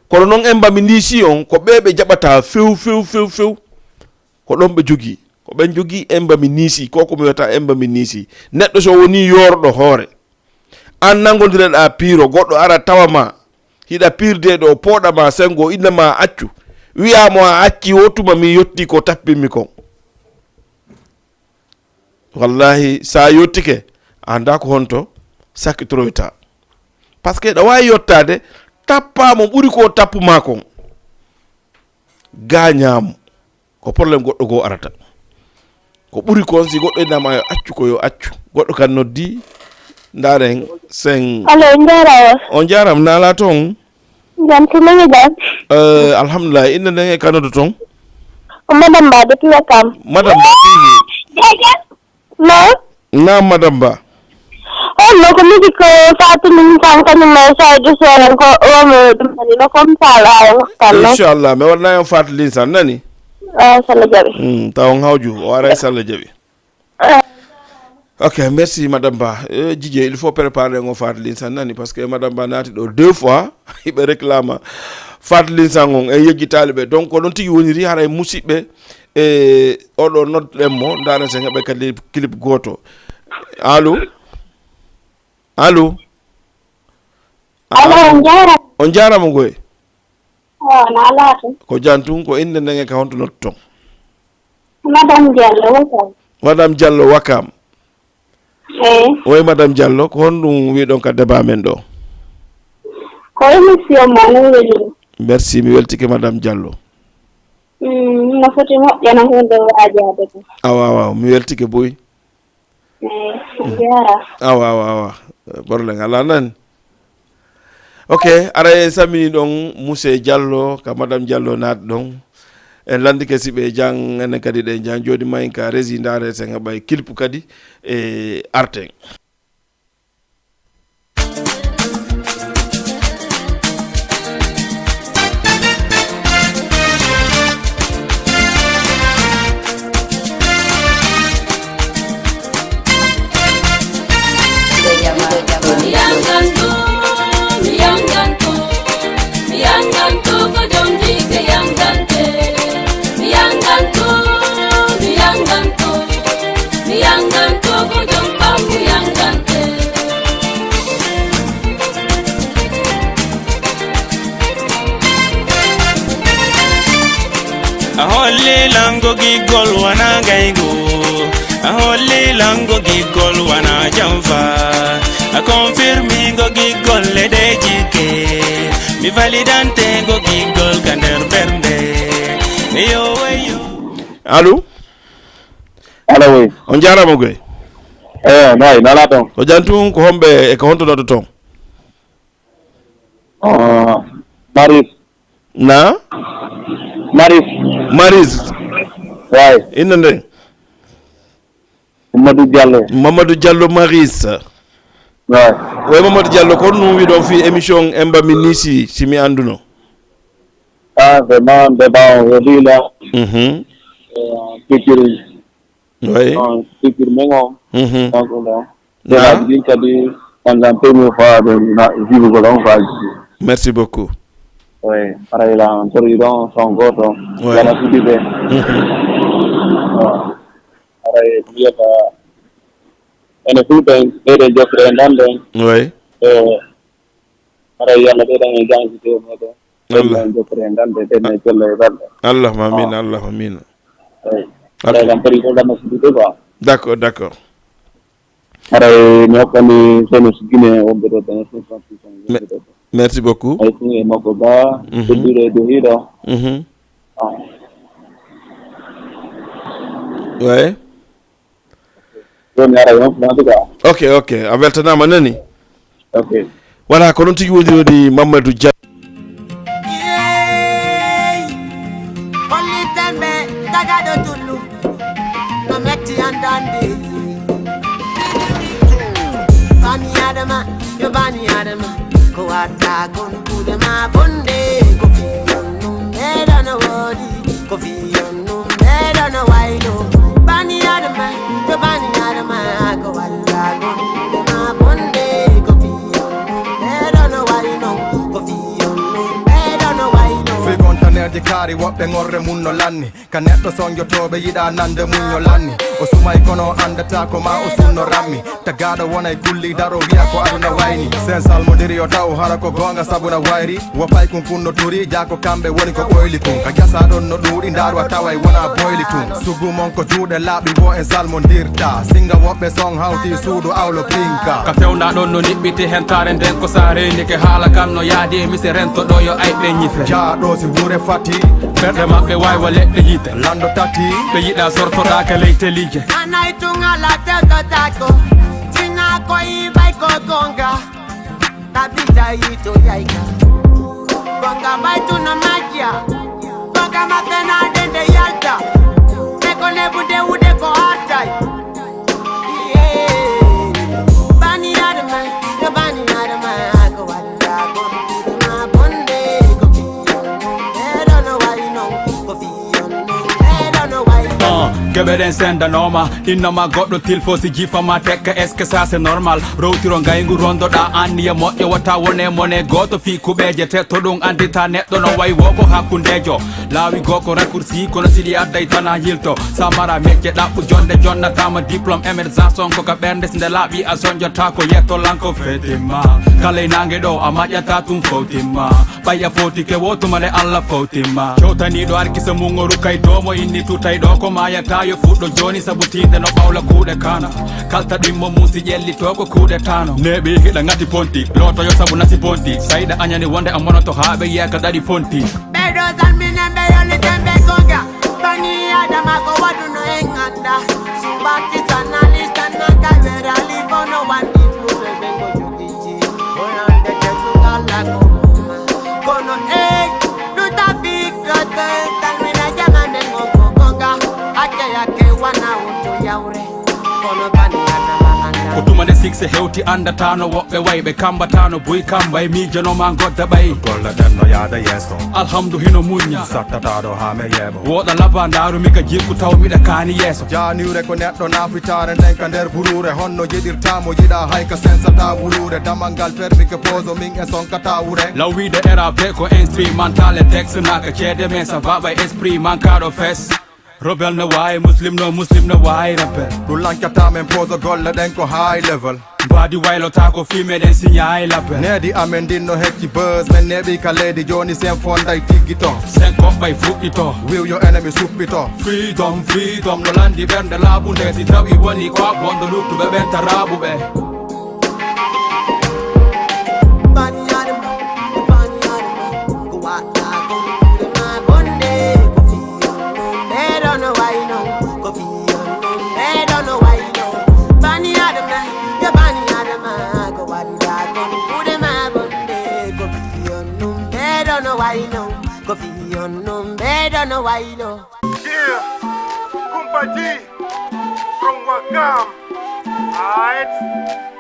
Kono non en mbami niisi on, ko ɓe ɓe jaɓataa few, few, few, few. Ko ɗon ɓe jogii. Ko ɓen jogii en mbami niisi, ko ko mi wiyata en mbami niisi. Neɗɗo so wonii yoorɗo hoore, an nanngondireɗaa piiro, goɗɗo ara tawa ma, hiɗa piirde ɗo, pooɗa ma senngo, inna ma accu. Wi'aa mo a acci, o tuma mi yotti ko tappinmi kon. Wallahi, sa yottike, a anndaa ko honto sakkitoroyta. Parce que ɗa waawi yottaade, tappaa mo ɓuri ko tappu maa kon. Gaañaa mo. Ko problème goɗɗo goo arata. Ko ɓuri kon si goɗɗo innama yo accu ko yo accu. Goɗɗo kan noddi, ndaaren sen. Allo, njaaraama. On njaaraama, naalaa ton? Jam tigi, nanga ɗon? Eh, alhamdulillah, innde nden e ka noddoton? Ko Madame Ba, depuis Ouakam. Madame Ba, tigi. No? Naam, Madame Ba. On no ko miji ko Fatou Ly Sane kañum e Sadio Sow en ko o mo ɗum woni no comme ça la en tan no. Inchallah, mi waɗana on Fatou Ly Sane nani. Ah, so Allah jaɓi. Hmm, taw on hawju, o ara so Allah jaɓi. Ah. Ok, merci Madame Ba. Eh, Didier, il faut préparer on Fatou Ly Sane nani parce que Madame Ba naati ɗo deux fois, hiɓe réclama Fatou Ly Sane on e yejjitaali ɓe. Donc, ko ɗon tigi woniri haray musidɓe. E oɗo nodduɗen mo, ndaaren sen heɓa kadi clip gooto. Allo? Allo? Allo, on jaaraama. On jaaraama goy. Oh, na laati. Ko jam tun, ko innde nden e ka honto nodduɗon? Madame Diallo, Ouakam. Madame Diallo, Ouakam. Eh. Oy, Madame Diallo, ko honɗum wi'ɗon ka débat men ɗo? Ko émission mo no weli. Merci, mi weltike Madame Diallo. Mm, no foti moƴƴana heen ɗo waajaade ko. Awa, awa, mi weltike boy. Eh, on jaaraama. Awa, awa, awa. Problème alaa nani. Ok, aray en sammini ɗon Muse Diallo, ka Madame Diallo naati ɗon. En lanndike si ɓe jang, enen kadi ɗen jang. Jooni ma en ka régie ndaare sen heɓay clip kadi e arten. A holli lango giggol wana gaygo. A holli lango giggol wana jamfa. A confirmi ngo giggol le de jikke. Mi validante ngo giggol ka nder bernde. Yo wayo. Allo? Allo, oui. On jaaraama goy. Eh, nay, nala ton. Ko jam tun, ko homɓe e ko honto noddoton? Ah, Maris. Na? Maris. Maris. Way. Innde nden? Mamadou Diallo. Mamadou Diallo Maris. Way. Way Mamadou Diallo, ko honɗum wi'ɗon fii émission Emba mi nisi, si mi annduno? Ah, vraiment, débat on weli la. Mhm. Euh, culture. Oui. On culture men on. Mhm. Donc, on a. Naam. Débat ɗin kadi, on a première fois de na vivo ko ɗon faji. Merci beaucoup. Oui, haray la, on tori ɗon, son goto. Oui. Wala fudde. Mhm. Haray, mi wiyata, ene fuu ɓen, ɓeyden jokkere e ndanɗen. Oui. E, haray Yalla ɓeydan en jaŋde e meɗen. Allah. Ɓeydan en jokkere e ndanɗe, ɓeydan en cella e balɗe. Allahumma amiin, ah. Allahumma amiin. Eyi. Ok. Haray kam foti ko ɗan no fuddude quoi. D'accord, d'accord. Haray mi hokkani Seynou Guinée wonɓe ɗo, ɗon, ɗon, ɗon, ɗon, ɗon. Me-, merci beaucoup. Ay, ɗum e makko ba, mhm, e duure e dow hiɗo. Mhm. Ah. Ouais. Jooni ara yo, en tout cas. Ok, ok. A weltanaama nani? Ok. Voilà, ko noon tigi woni woni Mamadou Dia. Yeey! Holli tembe tagaɗo tullu no metti andande. Bani Adama, yo bani Adama, ko watta kon kuuɗe ma bonde, ko fii on ɗum ɓeɗo no woodi, ko fii on ɗum ɓeɗo no wayno. Bani Adama, yo bani Adama, ko watta kon kuuɗe ma bonde, ko fii on ɗum ɓeɗo no wayno, ko fii on ɗum ɓeɗo no wayno. Fii kontaneeji kaari woɓɓe ŋorre mun no lanni. Ka neɗɗo sonjotooɓe yiɗa nande mun yo lanni. O sumay kono o andata ko ma o sunno rammi. Tagaaɗo wonay kulli daro wi'a ko aduna wayni. Sen salmodiri yo taw hara ko goonga sabu na wayri. Wo pay kun kun no turi, jaa ko kamɓe woni ko ɓoyli kun. Ka jasa ɗon no ɗuuɗi, ndaaru a taway wona boyli tun. Sugu mon ko juuɗe laaɓi wo en salmondirta. Singa woɓɓe son hawti suudu awlo pinka. Ka fewna ɗon no niɓɓiti hentaare nden ko sa reynike haala kan no yaadi e mise rento ɗo yo ayɓe ñife. Jaa ɗo si wuure fati. Ɓerɗe maɓɓe waywa leɗɗe yiite. Lando tati. Ɓe yiɗa sortoɗa ka ley teliije. Anay tun ala tewtotako. Sina ko ibay ko gonga. Tabita yito yayka. Gonga bay tun no majja. Gonga ma fena dende yalta. Ɓe ko nebude wude ko artay. Bani Adama, yo bani Adama, ko watta kon kuuɗe ma bonde, ko fii on ɗum ɓeɗo no wayi non, ko fii on ɗum ɓeɗo no wayi non. Uh, geɓe ɗen sendanooma, innama goɗɗo tilfo si jiifama tekka, est-ce que ça c'est normal? Rowtiro ngaygu rondoɗa anniya moƴƴo, wata wone mone gooto fii kuɓeeje, te to ɗum andita neɗɗo no wayi wo ko hakkundeejo. Laawi goo ko raccourci, kono si ɗi adday tan a yilto. Sa mara mecce ɗaɓɓu jonde, jonnataama diplôme émergence on ko ka ɓernde, si nde laaɓi a sonjata ko yettolanko fetimma. Kala e naange ɗo a maƴata tun fowtimma. Ɓay a fowtike wo tuma nde Allah fowtimma. Cowtaniiɗo arkisa mun o rukay doomo inni tutay ɗo ko maayata yo fuɗɗo jooni sabu tiinde no ɓawla kuuɗe kana. Kalta ɗimmo mun si ƴellito ko kuuɗe tano. Neeɓi hiɗa ngati ponti, lootoyo sabu nasi ponti. Sayɗa añani wonde a monoto haa ɓe yiya ka ɗaɗi fonti. Ɓeɗo salminen ɓe yollitan ɓe gonga. Bani Adama ko waɗuno en anda. Subaki sana lista na kawera libo no wandi fluwe ɓe go jogiji. Oyande tetu ala ko muma. Kono ey, luta big brother. Salmina jama men go go gonga. Ake ake wana utu yaure. Ko tuma nde succès hewti andatano woɓɓe wayɓe kambatano buy kamba e miijanoma ngodda ɓay. Golle ɗen no yaada yeeso. Alhamdu hino muñña. Sattataɗo haa mi yeeɓo. Woɗa laba ndaarumi ka jikku taw miɗa kaani yeeso. Jaaniwre ko neɗɗo naafitaare nden ka nder buruure. Honno yiɗirta mo yiɗa hay ka sensata wuluure. Damal ngal fermi ke pooso min e sonkata wure. Law wiide R A P ko instrumental e texte naka ceede men sa vaɓa esprit man kaɗo fes. Rebel no waawi, Muslim no, Muslim no waawi rebel. Ɗum lankata men pose golle ɗen ko high level. Mbaadi waylotaako fii meɗen siñaay label. Needi amen ndin no hecci buzz, men neeɓi ka leydi jooni sen fonday tiggito. Sen koɓɓay fuɗɗito. Wiw yo enemy suppito. Freedom, freedom, no landi ɓernde laaɓunde, si tawi woni ko a bonɗo luttuɓe ɓen taraaɓuɓe. Bani Adama, bani Adama, ko watta kon kuuɗe ma bonde, ko fii on ɗum ɓeɗo no wayno, ko fii on ɗum ɓeɗo no wayno. Bani Adama, yo bani Adama, ko watta kon kuuɗe ma bonde, ko fii on ɗum ɓeɗo no wayno, ko fii on ɗum ɓeɗo no wayno. Yeah, Kumpa G from Wakam. Aight,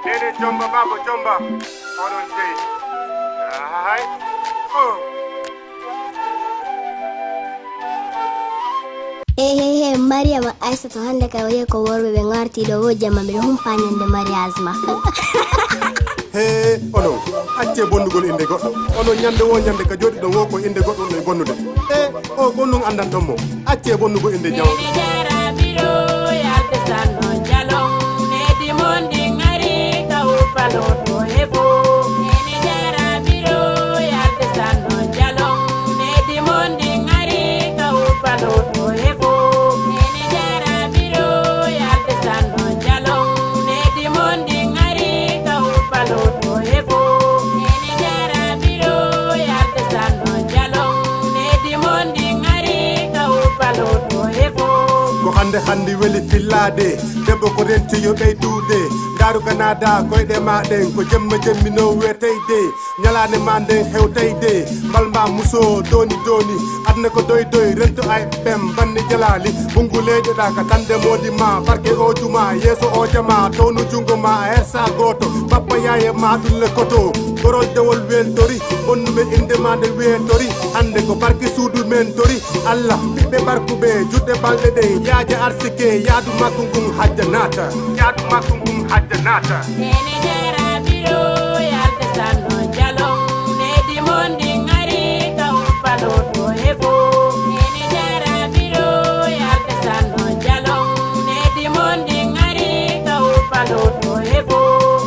Nene Jomba, Baba Jomba, oɗon dey. Aight, uh. Hey, hey, hey, Mariama Aissatou, hannde kay o yehi ko worɓe ɓe ngarti ɗo, wo jamma, miɗo humpa ñande mariage ma. Hee, onon, accee bonnugol innde goɗɗo. Onon, ñande woo ñande ka jooɗiɗon woo ko innde goɗɗo on e bonnude. Hee, o ko nun anndanton mo. Accee bonnugol innde jawɗo. Nde handi weli fillaade, debbo ko renti yo ɓeydude. Ndaaru Kanada, koyɗe ma ɗen, ko jemma jemmi no weteyde. Ñalaande ma nden hewteyde, mbal ma muso, dooni dooni. Aduna ko doy doy, rento ay ɓem, banni jalaali. Bungu leyɗe ɗa ka tande moodi ma, barke o juma, yeeso o jama, townu jungo ma, a hersa gooto. Bappa yaaye ma ɗum le koto, gorol dewol weltori, bonnuɓe innde ma nde weetori. Hande ko barke suudu men tori, Allah, ɓiɓɓe barkuɓe, juɗɗe balɗe ɗe, yaaja arsike, yaadu makko ngun hajja naata. Yaadu makko ngun hajja naata. Nene jara biro, yalta sanno jalon, nedi mondi ngari, ka upalo to efo. Nene jara biro, yalta sanno jalon, nedi mondi ngari, ka upalo to efo.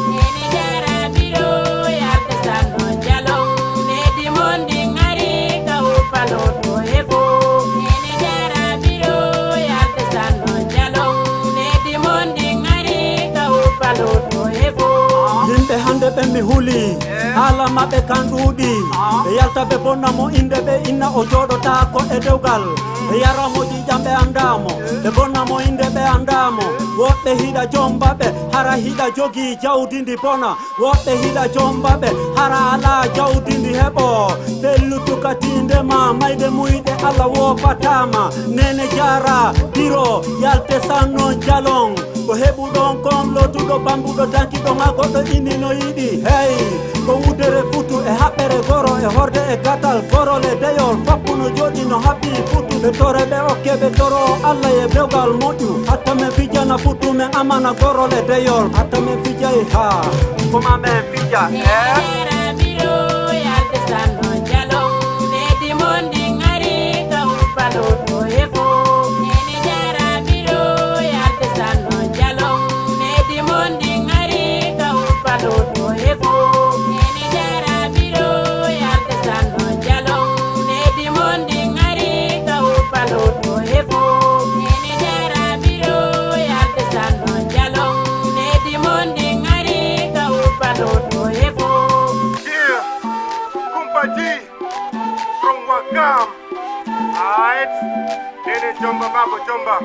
Nene jara biro, yalta sanno jalon, nedi mondi ngari, ka upalo to efo. Nene jara biro, yalta sanno jalon, nedi mondi ngari, ka upalo to efo. Yimɓe hande ɓen mi huli, haala maɓɓe kan ɗuuɗi. Ɓe yalta ɓe bonna mo innde ɓe inna o jooɗotaako e dewgal. Ɓe yara mo ƴiiƴam ɓe anndaa mo, ɓe bonna mo innde ɓe anndaa mo. Woɓɓe hiɗa jomba ɓe, hara hiɗa jogii jawdi ndi bona. Woɓɓe hiɗa jomba ɓe, hara alaa jawdi ndi heɓo. Pellutu ka tiinde ma, mayde muyɗe Alla woopataa ma. Nene jara, biro, yalte sanno jalon. Ko heɓuɗon kon lootuɗo bambuɗo dankiɗo maa goɗɗo inni no yiɗi. Hey, ko wudere futu e haɓɓere goro e horde e gatal gorol e deyol. Fappu no jooɗi no haɓɓi futu. Ɓe tore ɓe okke ɓe toro Alla e dewgal moƴƴu. Hatta men fijana futu men amana gorol e deyol. Hatta men fijay haa. Koma men fija, eh? Nene jara biro, yalta sanno jalon. Nedi mondi ngari, ka upalo to efo. Nene jara biro, yalta sanno jalon. Nedi mondi ngari, ka upalo to efo. Nene jara biro, yalta sanno jalon. Nedi mondi ngari, ka upalo to efo. Nene jara biro, yalta sanno jalon. Nedi mondi ngari, ka upalo to efo. Yeah, Kumpa G from Wakam. Aight, Nene Jomba, Baba Jomba.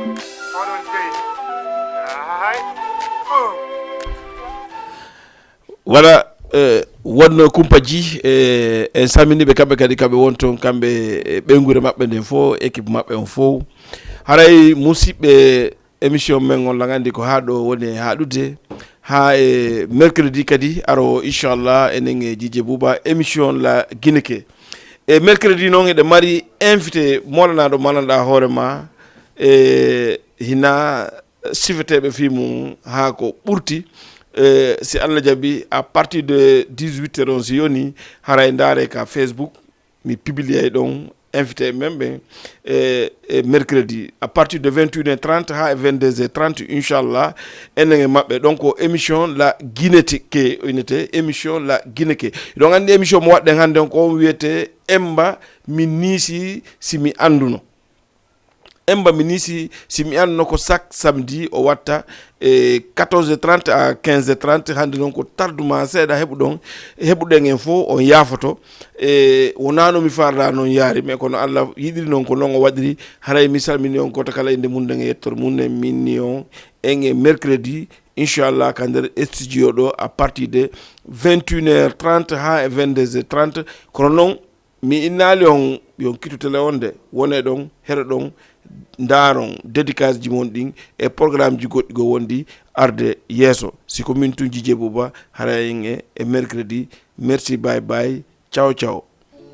Onon dey. Aight. Oh. Voilà, eh, wonno Kumpa G, eh, en salminiiɓe kamɓe kadi, kamɓe won toon, kamɓe e ɓeynguure maɓɓe nden fof, équipe maɓɓe on fof. Haray musidɓe, émission men on, lan anndi ko haa ɗo woni e haaɗude, haa e mercredi kadi arowo, inchallah, enen e Dj Bouba, émission La Guineke. E mercredi noon, eɗen mari invité molanaaɗo, mo anndanɗaa hoore maa, e hina sifeteeɓe fii mum haa ko ɓurti. E, si Allah jaɓi, à partir de dix-huit heures on, si yoni, haray ndaare ka Facebook, mi publiyay ɗon invité men ɓen, e, e mercredi, à partir de vingt et une heures trente haa e vingt-deux heures trente, inchallah, enen e maɓɓe. Donc, ko émission La Guineke, o innete émission La Guineke. Hiɗon anndi émission mo waɗɗen hannde on, ko on wiyete Emba mi niisi si mi annduno. Emba mi niisi si mi annduno, ko chaque samedi o watta e quatorze heures trente à quinze heures trente. Hannde noon ko tarduma seeɗa heɓuɗon, heɓuɗen en fof, on yaafoto. E wonaa no mi faarda noon yaari, mais kono Allah yiɗiri noon, ko noon o waɗiri. Haray mi salmini on gooto kala innde mum nden e yettoore mum nden. Min ni on en e mercredi, inchallah, ka nder studio ɗo, à partir de vingt et une heures trente haa e vingt-deux heures trente. Kono noon, mi innaali on, yo on kitu tele on de, wonee ɗon, heɗoɗon, ndaaron dédicace ji mon ɗin e programme ji goɗɗi goo wonɗi arde yeeso. Si ko min tun, Dj Bouba, haray en e, e mercredi. Merci, bye bye, ciao ciao.